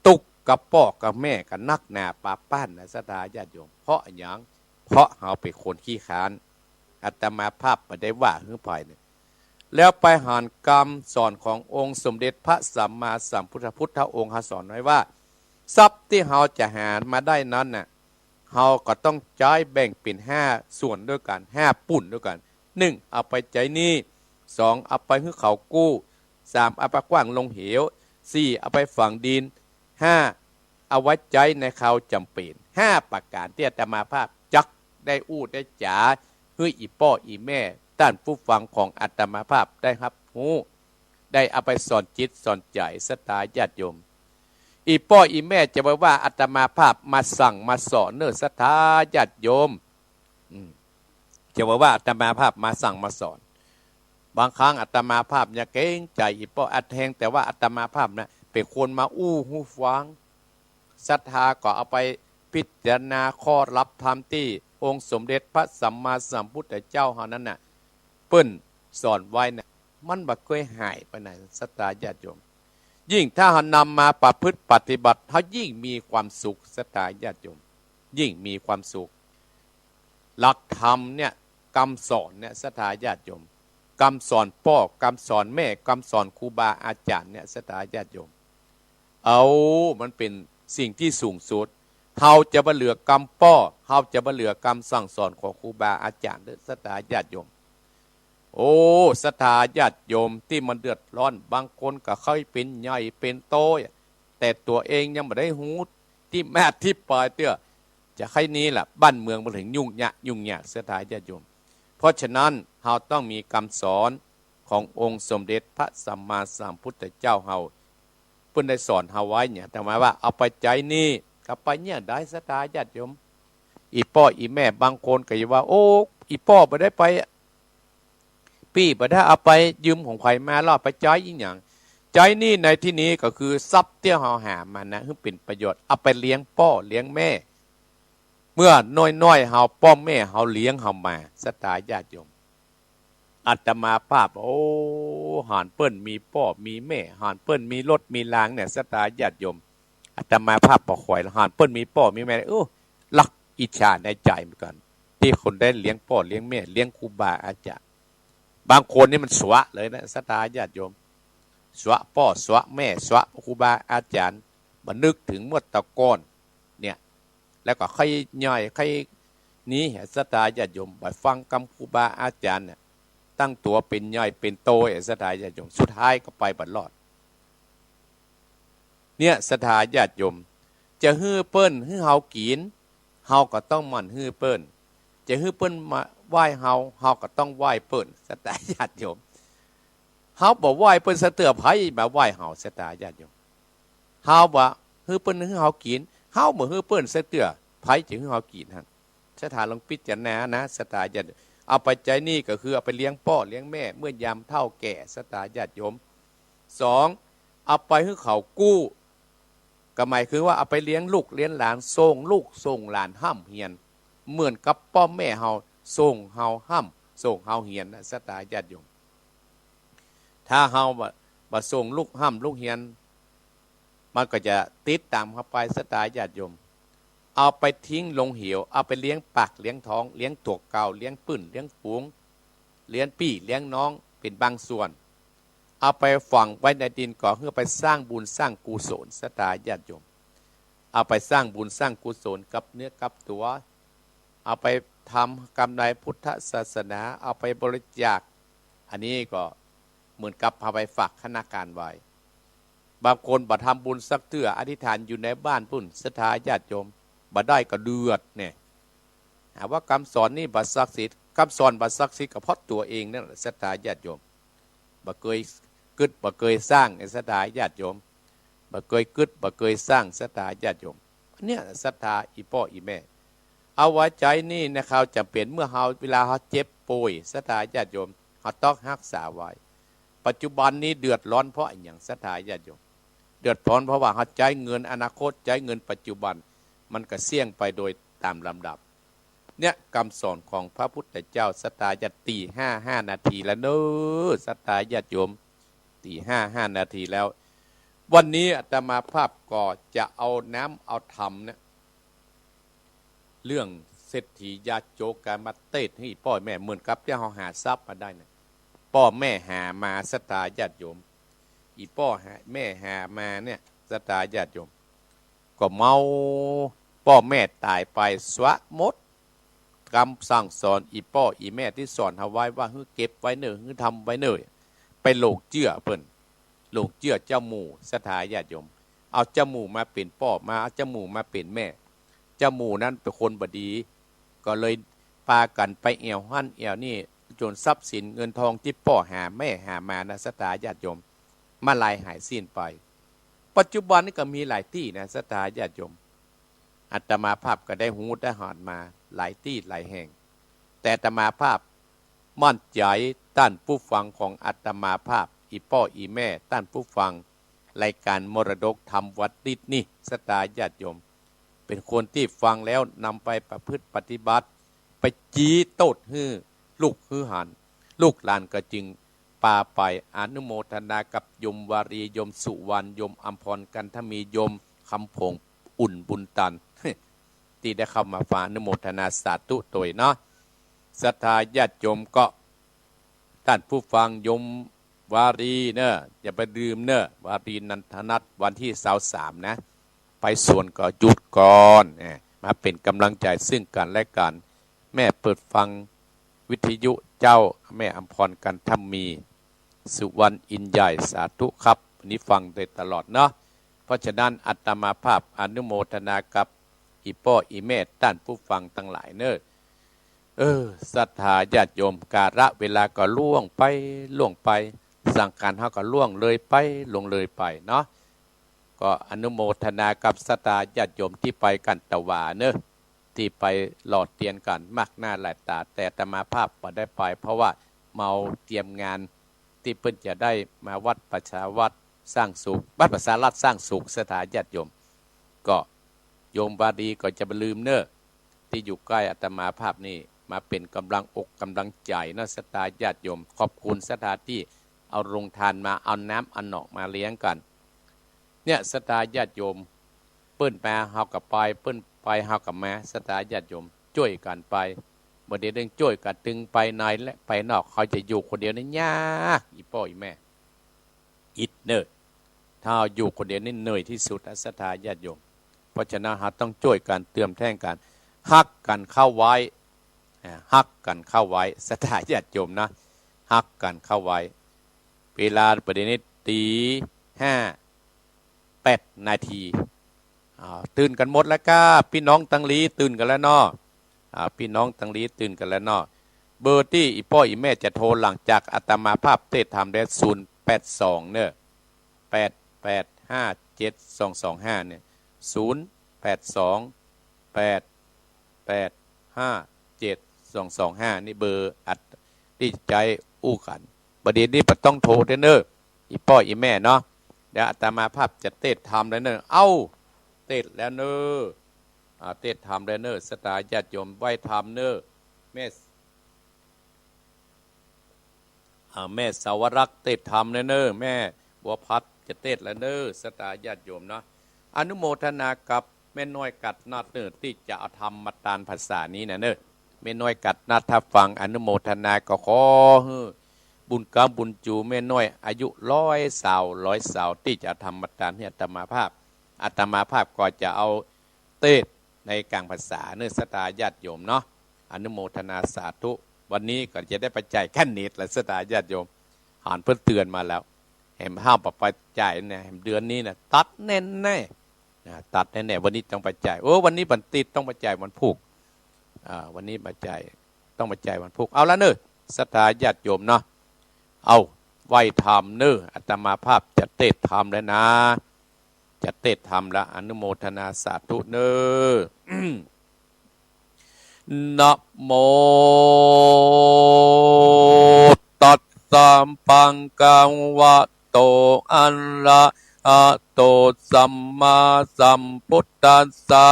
ตุ๊กข์กับป้อกับแม่ก็นักหนาปาป้านนะ ศรัทธาญาติโยม เพราะอะหยัง เพราะเฮาเป๋นคนขี้คร้าน อาตมาภาพบ่ได้ว่าหื้อใผเนี่ย แล้วไปหันกำสอนขององค์สมเด็จพระสัมมาสัมพุทธ พุทธองค์เฮาสอนไว้ว่า ทรัพย์ตี้เฮาจะหามาได้นั้นน่ะ เฮาก็ต้องใจ๊แบ่งเป๋นห้าส่วนด้วยกั๋น ห้าปุ้นด้วยกั๋น หนึ่ง เอาไปใจ๊หนี้ สอง เอาไปหื้อเขากู้ สาม เอาไปขว้างลงเหว สี่ เอาไปฝังดิน ห้า เอาไว้ใจ๊ในคราวจ๋ำเป๋น ห้าประก๋านตี้อาตมาภาพจักได้อู้ได้จ๋า หื้ออี่ป้ออี่แม่ ต้านผู้ฟังของอาตมาภาพได้ฮับฮู้ ได้เอาไปสอนจิตสอนใจ๋ศรัทธาญาติโยม อี่ป้ออี่แม่จะบ่ว่าอาตมาภาพมาสั่งมาสอนเน่อศรัทธาญาติโยม อืม จะบ่ว่าอาตมาภาพมาสั่งมาสอน บางครั้งอาตมาภาพเนี่ยเกรงใจ๋อี่ป้อ อันแฮงแต่ว่าอาตมาภาพนะเป๋นคนมาอู้หื้อฟัง ศรัทธาก็เอาไปพิจารณาข้อหลักธรรมตี้องค์สมเด็จพระสัมมาสัมพุทธเจ้าเฮานั้นน่ะ เปิ้นสอนไว้น่ะ มันบ่เกยหายไปไหน ศรัทธาญาติโยม ยิ่งถ้าเฮานำมาประพฤติปฏิบัติ เฮายิ่งมีความสุข ศรัทธาญาติโยม ยิ่งมีความสุข หลักธรรมเนี่ย กำสอนเนี่ย ศรัทธาญาติโยม กำสอนป้อ กำสอนแม่ กำสอนครูบาอาจ๋ารย์เนี่ย ศรัทธาญาติโยม เอา มันเป๋นสิ่งตี้สูงสุด เฮาจะบ่เหลือกำป้อ เฮาจะบ่เหลือกำสั่งสอนของครูบาอาจ๋ารย์เด้อ ศรัทธาญาติโยม โอ้ ศรัทธาญาติโยมตี้มันเดือดร้อน บางคนก็ใค่เป๋นใหญ่เป๋นโต แต่ตั๋วเองยังบ่ได้ฮู้ตี้มาตี้ไปเตื้อ จะใค่นี้ล่ะ บ้านเมืองมันเถิงยุ่งยาก ยุ่งยาก ศรัทธาญาติโยม เพราะฉะนั้นเฮาต้องมีกำสอนขององค์สมเด็จพระสัมมาสัมพุทธเจ้าเฮา เปิ้นได้สอนเฮาไว้เนี่ย อาตมาว่าเอาไปใจ๊หนี้ เอาไปเนี่ยได้ ศรัทธาญาติโยม อี่ป้ออี่แม่บางคนก็จะว่า โอ้ อี่ป้อบ่ได้ไป ปี้บ่ได้เอาไปยืมของใผมา แล้วเอาไปใจ๊อะหยัง ใจ๊หนี้ในตี้นี้ก็คือทรัพย์ตี้เฮาหามานะ หื้อเป๋นประโยชน์ เอาไปเลี้ยงป้อเลี้ยงแม่ เมื่อน้อยๆ เฮา ป้อแม่เฮาเลี้ยงเฮามา ศรัทธาญาติโยม อาตมาภาพ โอ้ หันเปิ้นมีป้อมีแม่ หันเปิ้นมีรถมีรางเนี่ย ศรัทธาญาติโยม อาตมาภาพบ่ค่อยละ หันเปิ้นมีป้อมีแม่ โอ้ ลักอิจฉาในใจ๋เหมือนกั๋น ตี้คนได้เลี้ยงป้อเลี้ยงแม่ เลี้ยงครูบาอาจ๋ารย์ บางคนนี่มันสวะเลยนะ ศรัทธาญาติโยม สวะป้อสวะแม่ สวะครูบาอาจ๋ารย์ บ่นึกเถิงเมื่อตะก่อนเนี่ย แล้วก็ใค่อยย่อยใค่นี้ ศรัทธาญาติโยม บ่ฟังกำครูบาอาจ๋ารย์เนี่ย ตั้งตั๋วเป๋นใหญ่เป๋นโต ศรัทธาญาติโยม สุดท้ายก็ไปบ่รอด เนี่ย ศรัทธาญาติโยม จะหื้อเปิ้นหื้อเฮากิ๋น เฮาก็ต้องหมั่นหื้อเปิ้น จะหื้อเปิ้นมาไหว้เฮา เฮาก็ต้องไหว้เปิ้น ศรัทธาญาติโยม เฮาบ่ไหว้เปิ้นสักเตื้อ ใผมาไหว้เฮา ศรัทธาญาติโยม เฮาบ่หื้อเปิ้นหื้อเฮากิ๋น เฮาบ่หื้อเปิ้นสักเตื้อ ใผจะหื้อเฮากิ๋นหั้น ศรัทธาลองพิจารณานะ ศรัทธาญาติโยม เอาไปใจ๊หนี้ก็คือเอาไปเลี้ยงป้อเลี้ยงแม่ เมื่อยามเฒ่าแก่ ศรัทธาญาติโยม สอง เอาไปหื้อเขากู้ ก็หมายคือว่าเอาไปเลี้ยงลูกเลี้ยงหลาน ส่งลูกส่งหลานฮ่ำเฮียน เหมือนกับป้อแม่เฮาส่งเฮาฮ่ำส่งเฮาเฮียนนะ ศรัทธาญาติโยม ถ้าเฮาบ่ บ่ส่งลูกฮ่ำลูกเฮียน มันก็จะติดต๋ามเฮาไป ศรัทธาญาติโยม เอาไปทิ้งลงเหว เอาไปเลี้ยงปากเลี้ยงท้อง เลี้ยงตั๋วเก่า เลี้ยงปื้นเลี้ยงฝูง เลี้ยงปี้เลี้ยงน้องเป๋นบางส่วน เอาไปฝังไว้ในดินก่อ เพื่อไปสร้างบุญสร้างกุศล ศรัทธาญาติโยม เอาไปสร้างบุญสร้างกุศลกับเนื้อกับตั๋ว เอาไปทำกำไรพุทธศาสนา เอาไปบริจาค อันนี้ก็เหมือนกับเอาไปฝากธนาคารไว้ บางคนบ่ทำบุญสักเตื้อ อธิษฐานอยู่ในบ้านปุ้น ศรัทธาญาติโยม บ่ได้ก็เดือดเนี่ย หาว่ากำสอนนี่บ่ศักดิ์สิทธิ์ กำสอนบ่ศักดิ์สิทธิ์ก็เพราะตั๋วเองนั่นแหละ ศรัทธาญาติโยม บ่เกยกึ๊ดบ่เกยสร้าง ศรัทธาญาติโยม บ่เกยกึ๊ดบ่เกยสร้าง ศรัทธาญาติโยม เนี่ย ศรัทธาอี่ป้ออี่แม่ เอาไว้ใจ๊หนี้ในคราวจ๋ำเป๋น เมื่อเฮา เวลาเฮาเจ็บป่วย ศรัทธาญาติโยม เฮาต้องฮักษาไว้ ปัจจุบันนี้เดือดร้อนเพราะอะหยัง ศรัทธาญาติโยม เดือดร้อนเพราะว่าเฮาใจ๊เงินอนาคต ใจ๊เงินปัจจุบัน มันก็เสี้ยงไปโดยต๋ามลำดับ เนี่ย กำสอนของพระพุทธเจ้า ศรัทธาญาติ ตีห้าห้านาทีแล้วเน้อ ศรัทธาญาติโยม ตีห้าห้านาทีแล้ว วันนี้อาตมาภาพก็จะเอาน้ำเอาธรรมเนี่ย เรื่องเศรษฐียาโจกกันมาเตศน์หื้อป้อแม่ เหมือนกับตี้เฮาหาทรัพย์มาได้เนี่ย ป้อแม่หามา ศรัทธาญาติโยม อี่ป้อหา แม่หามาเนี่ย ศรัทธาญาติโยม ก็เมา ป้อแม่ต๋ายไป สวะหมด กำสั่งสอนอี่ป้ออี่แม่ตี้สอนเฮาไว้ว่า หื้อเก็บไว้เน้อ หื้อทำไว้เน้อ ไปหลงเจื้อเปิ้น หลงเจื้อเจ้าหมู่ ศรัทธาญาติโยม เอาเจ้าหมู่มาเป๋นป้อ มาเอาเจ้าหมู่มาเป๋นแม่ เจ้าหมู่นั้นเป๋นคนบ่ดี ก็เลยปากั๋นไปแอ่วหั้นแอ่วนี่ จ๋นทรัพย์สินเงินทองตี้ป้อหาแม่หามานะ ศรัทธาญาติโยม มาลายหายสิ้นไป ปัจจุบันนี้ก็มีหลายตี้นะ ศรัทธาญาติโยม อาตมาภาพก็ได้ฮู้ได้หันมาหลายตี้หลายแห่ง แต่อาตมาภาพมั่นใจ๋ต้านผู้ฟังของอาตมาภาพ อี่ป้ออี่แม่ ต้านผู้ฟังรายก๋านมรดกธรรมวันนี้นี่ ศรัทธาญาติโยม เป๋นคนตี้ฟังแล้วนำไปประพฤติปฏิบัติ ไปจี๊โต้ษหื้อลูกหื้อหลาน ลูกหลานก็จึงปาไป อนุโมทนากับโยมวารี โยมสุวรรณ โยมอำพร กันทมี โยมคำผง อุ่นบุญตัน ตี้ได้เข้ามาฟัง อนุโมทนาสาธุตวยเนาะ ศรัทธาญาติโยมก็ ต้านผู้ฟัง โยมวารีเน่อ อย่าไปลืมเน่อ วารีนันทนัท วันตี้ซาวสามนะ ไปสวนก็หยุดก่อน แหม มาเป๋นก๋ำลังใจ๋ซึ่งกั๋นและกั๋น แม่เปิดฟังวิทยุ เจ้า แม่อำพร กันทมี สุวรรณอินทร์ใหญ่ สาธุครับ นี่ฟังได้ตลอดเนาะ เพราะฉะนั้นอาตมาภาพอนุโมทนากับอี่ป้ออี่แม่ต้านผู้ฟังตังหลายเน่อ เออ ศรัทธาญาติโยม กาละเวลาก็ล่วงไป ล่วงไป สังขารเฮาก็ล่วงเลยไป ล่วงเลยไปเนาะ ก็อนุโมทนากับศรัทธาญาติโยมตี้ไปกั๋นตะวาเน่อ ตี้ไปหล่อเตียนกั๋นมากหน้าหลายต๋า แต่อาตมาภาพบ่ได้ไป เพราะว่ามัวเตรียมงานตี้เปิ้นจะได้มาวัดประชาวัฒน์สร้างสุข วัดประชารัฐสร้างสุข ศรัทธาญาติโยม ก็โยมวารีก็จะบ่ลืมเน่อ ตี้อยู่ใก้อาตมาภาพนี่ มาเป๋นก๋ำลังอกก๋ำลังใจ๋เนาะ ศรัทธาญาติโยม ขอบคุณศรัทธาตี้เอาโฮงตานมา เอาน้ำเอาหนองมาเลี้ยงกั๋น เนี่ย ศรัทธาญาติโยม เปิ้นมาเฮาก็ไป เปิ้นไปเฮาก็มา ศรัทธาญาติโยม จ้วยกั๋นไป บ่ดีเรื่องจ้วยกั๋น ตึงไปในและไปนอก เฮาจะอยู่คนเดียวนี่ยาก อี่ป้ออี่แม่ อิดเน่อ ถ้าเฮาอยู่คนเดียวนี่เหนื่อยตี้สุดอะ ศรัทธาญาติโยม เพราะฉะนั้นเฮาต้องจ้วยกั๋น เติมแท่งกั๋น ฮักกั๋นเข้าไว้ อ่า ฮักกั๋นเข้าไว้ ศรัทธาญาติโยมนะ ฮักกั๋นเข้าไว้ เวลาบ่ดีนี้ตี๋ห้าแปดนาที อ่า ตื่นกั๋นหมดแล้วก้า ปี้น้องตังหลีตื่นกั๋นแล้วเนาะ อ่า ปี้น้องตังหลีตื่นกั๋นแล้วเนาะ เบอร์ตี้อี่ป้ออี่แม่จะโทรหลังจากอาตมาภาพเตสน์ธรรมแล้ว ศูนย์แปดสอง เน่อ แปดแปดห้าเจ็ดสองสองห้า เนี่ย ศูนย์แปดสอง แปดแปดห้าเจ็ดสองสองห้า นี่เบอร์อัดตี้ใจ๊อู้กั๋น บ่ดีนี้บ่ต้องโทรเต๊อะเน่อ อี่ป้ออี่แม่เนาะ เดี๋ยวอาตมาภาพจะเตสน์ธรรมแล้วเน่อ เอ้า เตสน์แล้วเน่อ อ่า เตสน์ธรรมแล้วเน่อ ศรัทธาญาติโยม ไหว้ธรรมเน่อ แม่ อ่า แม่สาวรักษ์เตสน์ธรรมแล้วเน่อ แม่บัวพัดจะเตสน์แล้วเน่อ ศรัทธาญาติโยมเนาะ อนุโมทนากับแม่น้อยกัดนัดเน่อ ตี้จะเอาธรรมมาตานพรรษานี้นะเน่อ แม่น้อยกัดนัดถ้าฟังอนุโมทนาก็ขอหื้อบุญเก๊าบุญจู๋แม่น้อยอายุร้อยเศร้า ร้อยเศร้า ตี้จะเอาธรรมมาตานหื้ออาตมาภาพ อาตมาภาพก็จะเอาเตสน์ในก๋างพรรษาเน่อ ศรัทธาญาติโยมเนาะ อนุโมทนาสาธุ วันนี้ก็จะได้ไปจ่ายค่าเน็ตแล้ว ศรัทธาญาติโยม หันเปิ้นเตือนมาแล้ว แหมห้ามบ่ไปจ่ายเนี่ย แหมเดือนนี้นะ ตัดแน่ๆ นะ ตัดแน่ๆ วันนี้ต้องไปจ่าย โอ้ วันนี้วันอาทิตย์ ต้องไปจ่ายวันพูก อ่า วันนี้มาจ่าย ต้องไปจ่ายวันพูก เอาละเน่อ ศรัทธาญาติโยมเนาะ เอา ไหว้ธรรมเน่อ อาตมาภาพจะเตสน์ธรรมแล้วนะ จะเตสน์ธรรมแล้ว อนุโมทนาสาธุเน่อ นะโม ตัสสะ ภะคะวะโต อะระหะโต สัมมาสัมพุทธัสสะ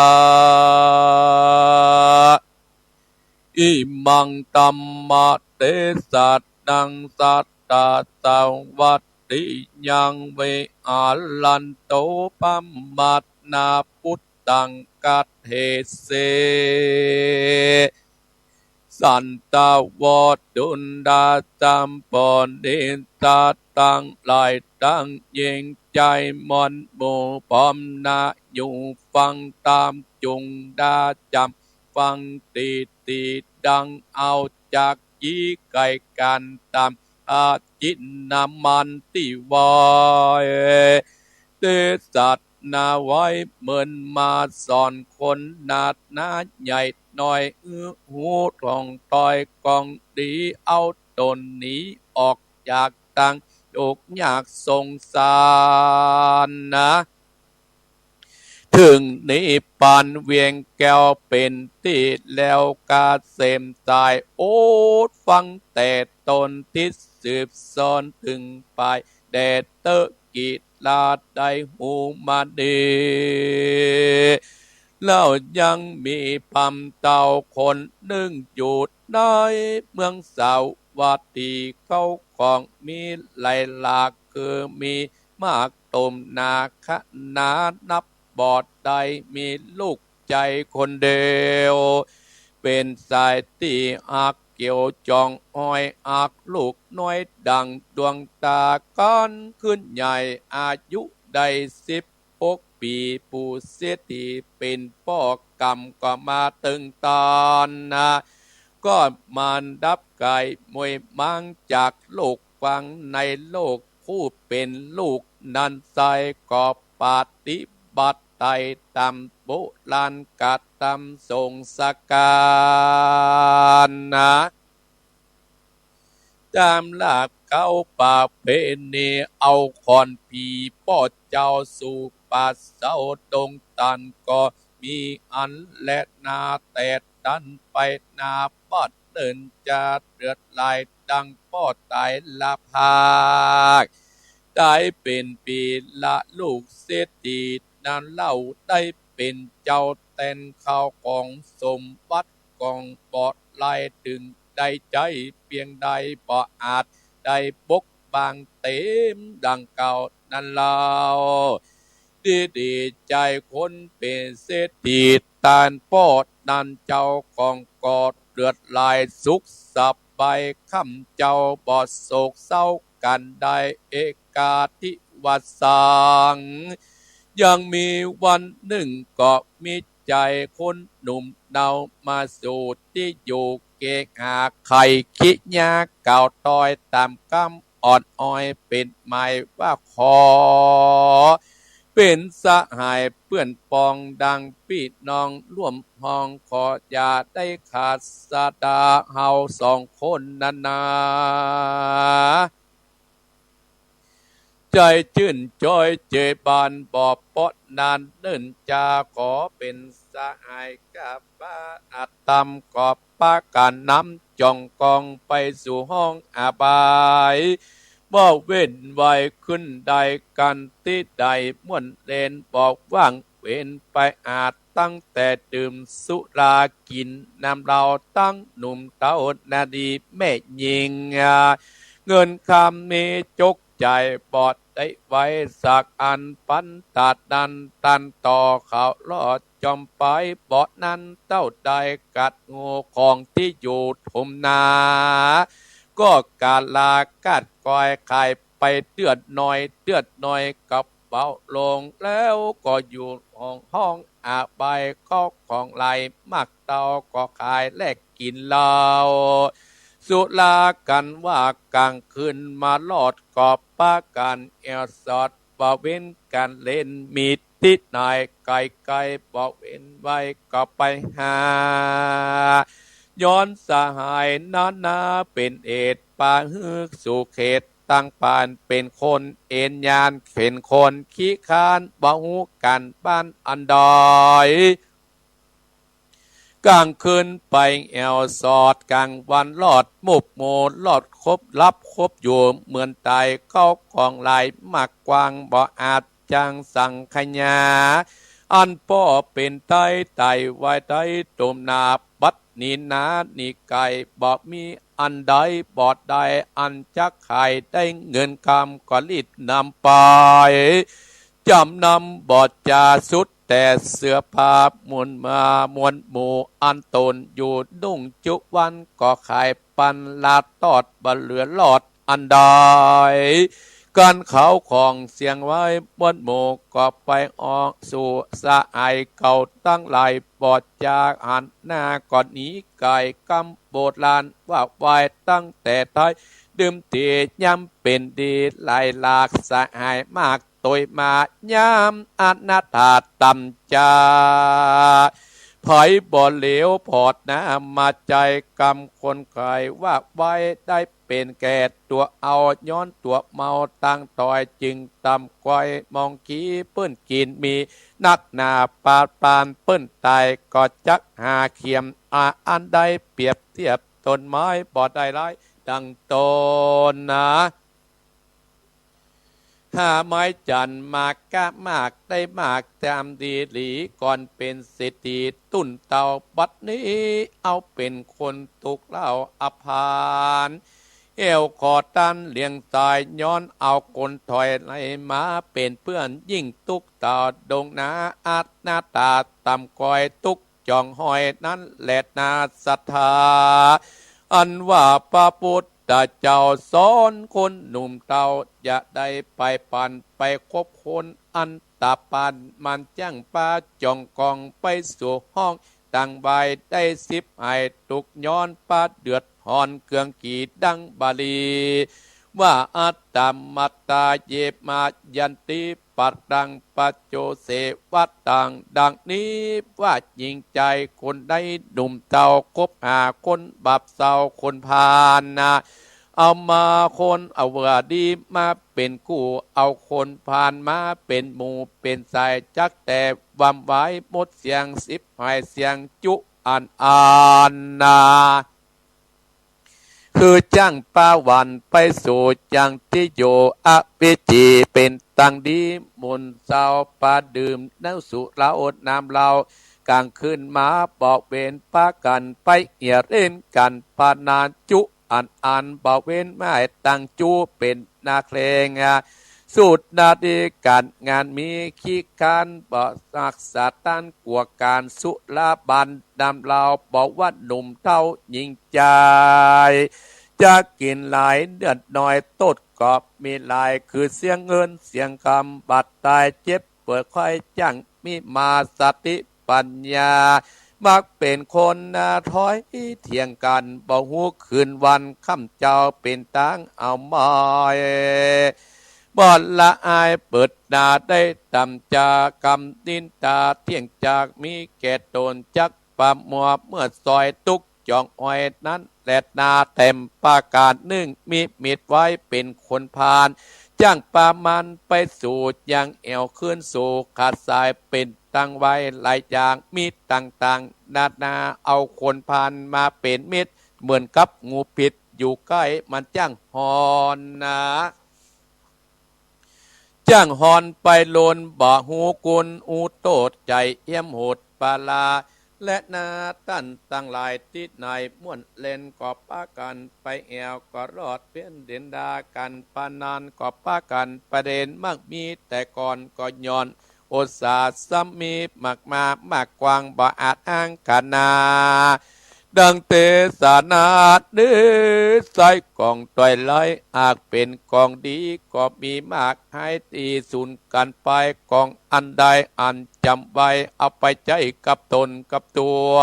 อิมังธัมมะเตสะนัง สัตถะสะวัตถิยัง วิหารันโต ภะมะนะ พุทธัง คัจเฉสิ สันทะโว ดูราจะ บริษัทตังหลายตัง ยิ่งใจ๋มวลหมู่ พร้อมหน้าอยู่ฟังธรรม จุ่งได้จ๋ำฟังดีๆ ดังเอาจัก ยี้ไก๋กั๋นต๋าม อาจินนามันติวาย เตสนาไว้ เหมือนมาสอนคน นานาใหญ่น้อย อื้อหูถ่องถ้อย ของดีเอาต๋นหนีออกจากตัง ทุกข์ยากสงสารนะ เถิงนิพพานเวียงแก้วเป๋นตี้แล้ว เกษมสาย โอษฟังแต่ต้น ทิศสืบสอนเถิงปลาย แด่เต๊อะกิจลาได้ฮู้มาดี แล้วยังมีพราหมณ์เฒ่าคนนึ่ง อยู่ในเมืองสาวัตถี เขาของมีหลายหลาก คือมีมากต้มนาคะนานับบ่ได้ มีลูกใจ๋คนเดียว เป๋นสายตี้ฮักเกี่ยวจองอ้อย ฮักลูกน้อยดั่งดวงต๋า กั๋นขึ้นใหญ่อายุได้สิบหกปี๋ ปู่เศรษฐีเป๋นป้อกำ ก็มาเถิงต๋อนนา ก็มารดับก๋ายมวยม้างจากโลก ฟังในโลกผู้เป๋นลูกนั้นไส้ ก็ปฏิบัติไต๋ต๋ามโบราณกระตำสงฆ์สการนะ ต๋ามหลักเก๊าประเพณี เอาขวัญผีป้อเจ้าสู่ป่าเซาดงตัน ก็มีอั้นแลนา แต่ดันไปนา บัดเนินจะเดือดร้ายดังป้อต๋ายละภาค ต๋ายเป๋นปี๋ละลูกเศรษฐีนั้นเล่า ได้เป๋นเจ้าแตนข้าวของสมบัติ ของบ่หลาย ตึงได้ใจ๊เปียงใด บ่อาจได้ปกปังเต๋มดังเก่านั้นเล่า ดีดีใจ๋คนเป๋นเศรษฐี ตานป้อนั้นเจ้าของก็เดือดร้ายสุขสบาย ค่ำเจ้าบ่โศกเศร้ากั๋นได้ เอกาทิวสัง ยังมีวันนึ่งก็มีใจ๋คนหนุ่มเนามาสู่ตี้อยู่ เกหาไขขี้ยากล่าวต้อยต๋ามกำอ่อนอ้อย เป๋นหมายว่าขอเป๋นสหายเปื้อนปอง ดังปี้น้องร่วมห้อง ขออย่าได้ขาดสะดาเฮาสองคนนั้นนา ใจ๋จื้นจ้อยเจยบาน บ่ปอดนานเนิ่นจา ขอเป๋นสหายกับป้าอาตำ ก็ปากั๋นนำจ่องกองไปสู่ห้องอบาย บ่เว้นไว้ขึ้นได้กั๋นตี้ใด ม่วนเล่นบ่ว่างเว้นไปอาจ ตั้งแต่ดื่มสุรากิ๋นน้ำเหล้า ตังหนุ่มเฒ่านารีแม่ญิง เงินคำมีจกจ่ายบ่ได้ไว้สักอัน ปันตาดนั้นตันต่อเขาลอดจอมไป บ่นั้นเต้าได้กัดงูของตี้อยู่ถมนา ก็กาลากัดกอยขายไปเตื้อน้อยเตื้อน้อย กระเป๋าโล่งแล้วก็อยู่ห้องห้องอบาย เข้าของหลายมากเต้าก็ขายแลกกิ๋นเหล้า สุรากั๋นว่ากลางคืนมาลอด ก็ปากั๋นแอ่วสอด บ่เว้นกั๋นเล่น มีตี้ไหนไกลๆ บ่เว้นไว้ก็ไปหา ย้อนสหายนานาเป๋นเหตุ ปาหื้อสู่เขตต่างป่าน เป๋นคนเอนยาน เป๋นคนขี้คร้าน บ่ฮู้ก๋านบ้านอันใด กลางคืนไปแอ่วสอด กลางวันลอดมุบหมู่ ลอดคบหลับคบอยู่ เหมือนต๋ายเข้าของหลายมากกว้าง บ่อาจจั้งสังขยา อันป้อเป๋นไต้ไต่ไว้ไต้ตมนา บัดนี้นานี้ไกล บ่มีอันใดบ่ได้ อันจักขายได้เงินคำก็รีบนำไป จ๋ำนำบ่จาสุด แต่เสื้อผ้าม้วนมาม้วนหมู่ อันตนอยู่นุ่งจุวัน ก็ขายปันละตอด บ่เหลือลอดอันใด กั๋นเขาของเสี้ยงไว้ม้วนหมู่ ก็ไปออกสู่สหายเก่าตังหลาย บ่จาหันหน้าก็หนีไกล กำโบราณว่าไว้ตั้งแต่ไท้ ดื่มเตียย้ำเป๋นดีหลายหลาก สหายมากตวยมาย้ำอนาถาต่ำจา ไผบ่เหลียวผอดหน้ามา ใจ๋กำคนไข้ว่าไว้ได้เป๋นแก่ตั๋วเอา ย้อนตั๋วเมาตังต่อย จึงต่ำก้อยมองขี้เปิ้นกิ๋น มีนักหนาปาดปานเปิ้นต๋าย ก็จักหาเขียมอาอันใด เปรียบเทียบต้นไม้บ่ได้หลายดังต้นนา หาไม้จันทน์มากะมาก ได้มากต๋ามดีหลี ก่อนเป๋นเศรษฐีตุ้นเต้า บัดนี้เอาเป๋นคนตุ๊กข์เล่าอภาน แอ่วขอตันเลี้ยงต๋าย ย้อนเอาคนถอยไหลมาเป๋นเปื้อน ยิ่งตุ๊กข์เต้าดงนา อนาถาต่ำก้อยตุ๊กข์ จ่องห้อยนั้นแลนาศรัทธา อันว่าพระพุทธเจ้าสอนคนหนุ่มเฒ่า อย่าได้ไปปันไปคบคนอันตาปาน มันจั้งปาจ่องกองไปสู่ห้อง ตังไว้ ได้สิบให้ ตุ๊กย้อนปะเดือดฮ้อน เกื้องกี่ดังบาลี ว่า อัตตา มัตตา เย มา ยันติ ปัตตัง ปัจโจ เสวะตัง ดังนี้ว่า หญิงจายคนใดหนุ่มเฒ่า คบหาคนบาปเศร้าคนพาลนา เอามาคนเอาว่าดีมาเป๋นกู้ เอาคนพาลมาเป๋นหมู่เป๋นสาย จักแต่วำวายหมดเสี้ยง สิบให้เสี้ยงจุอันอันนา คือจั้งปาหวั่นไปสู่ยังตี้อยู่ อวิชชีเป๋นตังดี หมู่เฒ่าปาดื่มน้ำสุราน้ำเหล้า ก๋างคืนมาบ่เว้นปากั๋นไปเหียเล่นกั๋นพนันจุอันอัน บ่เว้นแม้ตังจูเป๋นนักเลง สุดนาดีก๋านงานมีขี้คร้าน บ่ฮักษาต้านกั๋วก๋านสุราบันน้ำเหล้า บ่ว่าหนุ่มเฒ่าหญิงจาย จะกิ๋นหลายเลือดน้อย โต้ษก็มีหลาย คือเสียเงินเสียคำ บาดตายเจ็บป่วยไข้ จั้งมีมาสติปัญญา มักเป๋นคนหน้าถ้อยเถียงกั๋น บ่ฮู้คืนวันค่ำเจ๊า เป๋นตางเอาไม้ บ่ละอายเปิดหน้าได้ตำจากำนินทา เตี้ยงจากมีแก่ต๋น จักปะมัวเมื่อซอยตุ๊กจ่องอ้อยนั้นแลนา แถมปาก๋านนึ่งมีมิตรไว้เป๋นคนพาล จั้งปามันไปสู่ยังแอ่วคืนสู่ ขาดสายเป๋นตังไว้หลายอย่าง มีต่างๆ นานา เอาคนพาลมาเป๋นมิตร เหมือนกับงูพิษอยู่ใก้มันจั้งฮ้อนนา จั้งฮ้อนไปโลน บ่ฮู้กุณฮู้โต้ษ ใจ๋เอี้ยมโหดปาลา แลนา ต้านตังหลายตี้ไหนม่วนเล่นก็ปากั๋นไปแอ่ว ก็รอดเปียนเด่นดากั๋นปานัน ก็ปากั๋นไปเด่น มักมีแต่ก่อนก็ย้อน โอษาซ้ำมีมากมามากกว้าง บ่อาจอ้างขนา ดังเตสนา นิสัยของตวยไร้ หากเป๋นของดีก็มีมาก หายตี้สูญกั๋นไป ของอันใดอันจ๋ำไว้ เอาไปใจ๊กับต๋นกับตั๋ว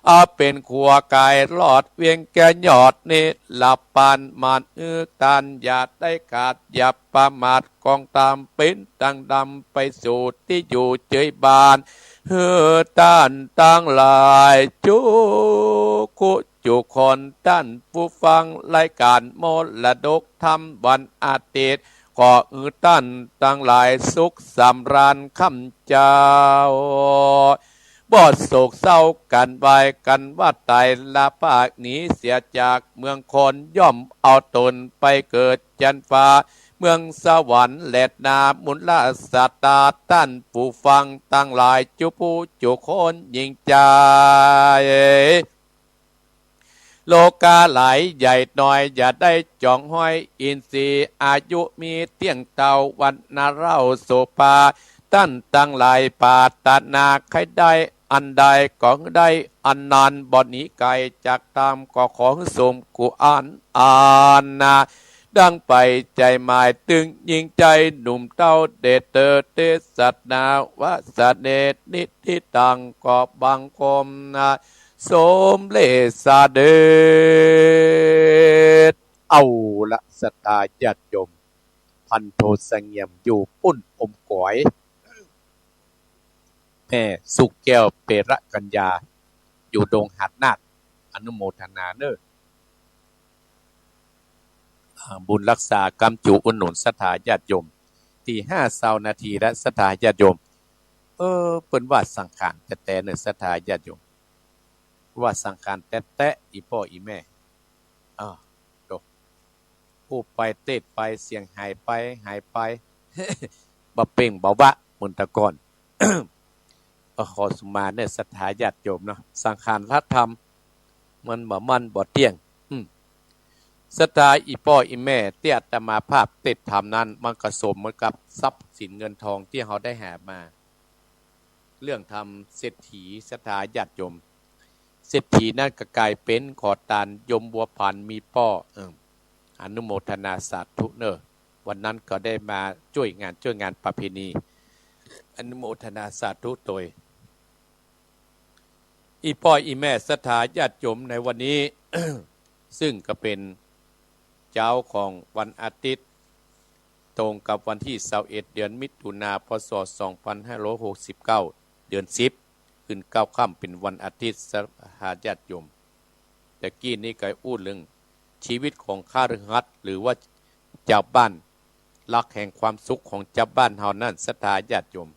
เอาเป๋นขัวก๋ายรอด เวียงแก้วยอดนิรปาน หมั่นหื้อตานอย่าได้ขาด อย่าประมาท ของตามเป๋นตังดำ ไปสู่ตี้อยู่เจยบาน หื้อต้านตังหลายจุกู้จุคน ต้านผู้ฟังรายก๋านมรดกธรรมวันอาทิตย์ ขอหื้อต้านตังหลายสุขสำราญค่ำเจ๊า บ่โศกเศร้ากั๋นวายกั๋นว่าต๋าย ละพรากหนีเสียจากเมืองคน ย่อมเอาต๋นไปเกิดจั๊นฟ้า เมืองสวรรค์แลนา มูลสัตตา ต้านผู้ฟังตังหลายจุผู้จุคนหญิงจาย โลกาหลายใหญ่น้อย อย่าได้จ๋องฮ้อย อินทรีย์อายุมีเตี้ยงเต้า วรรณะเล่าโสภา ต้านตังหลายปรารถนาใค่ได้อันใด ก็ได้อันนั้น บ่หนีไก๋จากธรรม ก็ขอสมกู้อันอันนา ดังไปใจ๋หมาย ตึงหญิงจายหนุ่มเฒ่า เดชเตอเตสนา วาสะเนนิธิตัง ก็บังคมนา สมเร็จเสด็จ เอาละ ศรัทธาญาติโยม พันโทเสงี่ยมอยู่ปุ้นอมก๋อย แม่สุขแก้วเประกัญญา อยู่ดงหาดนาด อนุโมทนาเน่อ อ่า บุญรักษา กำจูอุดหนุนศรัทธาญาติโยม ตี้ห้าซาวนาทีแล้ว ศรัทธาญาติโยม เออ เปิ้นว่าสังขารแต๊ๆ เน่อ ศรัทธาญาติโยม ว่าสังขารแต๊ๆ อี่ป้ออี่แม่ อ้าว โต พูดไปเตสน์ไป เสียงหายไป หายไป บ่เปล่งบ่วาดเหมือนแต่ก่อน ก็ขอสุมาเน่อ ศรัทธาญาติโยมเนาะ สังขารธรรม มันบ่มั่นบ่เตี้ยง อืม ศรัทธาอี่ป้ออี่แม่ ตี้อาตมาภาพเตสน์ธรรมนั้น มันก็สมเหมือนกับทรัพย์สินเงินทองตี้เฮาได้หามา เรื่องธรรมเศรษฐี ศรัทธาญาติโยม เศรษฐีนั้นก็ก๋ายเป๋นขอตาน ยมบัวผันมีป้อ เอิ่ม อนุโมทนาสาธุเน่อ วันนั้นก็ได้มาจ้วยงาน จ้วยงานประเพณี อนุโมทนาสาธุโตย อี่ป้ออี่แม่ศรัทธาญาติโยมในวันนี้ ซึ่งก็เป๋นเจ๊าของวันอาทิตย์ ตรงกับวันตี้ซาวเอ็ด เดือนมิถุนา พ.ศ. สองปันห้าร้อยหกสิบเก้า เดือนสิบ ขึ้นเก้าค่ำ เป๋นวันอาทิตย์ ศรัทธาญาติโยม ตะกี้นี้ก็อู้เถิง ชีวิตของคฤหัสถ์ หรือว่าจาวบ้าน หลักแห่งความสุขของจาวบ้านเฮานั้น ศรัทธาญาติโยม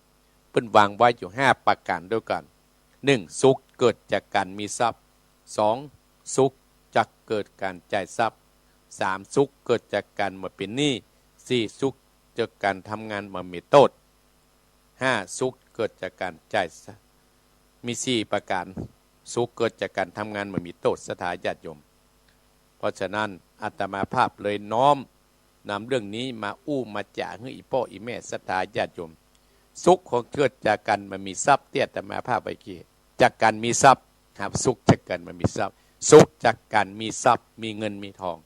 เปิ้นวางไว้อยู่ห้าประก๋านด้วยกั๋น นึ่ง สุขเกิดจากก๋านมีทรัพย์ สอง สุขจากเกิดก๋านจ่ายทรัพย์ สาม สุขเกิดจากก๋านบ่เป๋นหนี้ สี่ สุขจากก๋านทำงานบ่มีโต้ษ ห้า สุขเกิดจากก๋านจ่ายทรัพย์ มีสี่ประก๋าน สุขเกิดจากก๋านทำงานบ่มีโต้ษ ศรัทธาญาติโยม เพราะฉะนั้นอาตมาภาพเลยน้อมนำเรื่องนี้มาอู้มาจ๋าหื้ออี่ป้ออี่แม่ศรัทธาญาติโยม สุขของเกิดจากก๋านบ่มีทรัพย์ ตี้อาตมาภาพไปกี้ จากก๋านมีทรัพย์ หาสุขจากก๋านบ่มีทรัพย์ สุขจากก๋านมีทรัพย์ มีเงินมีทอง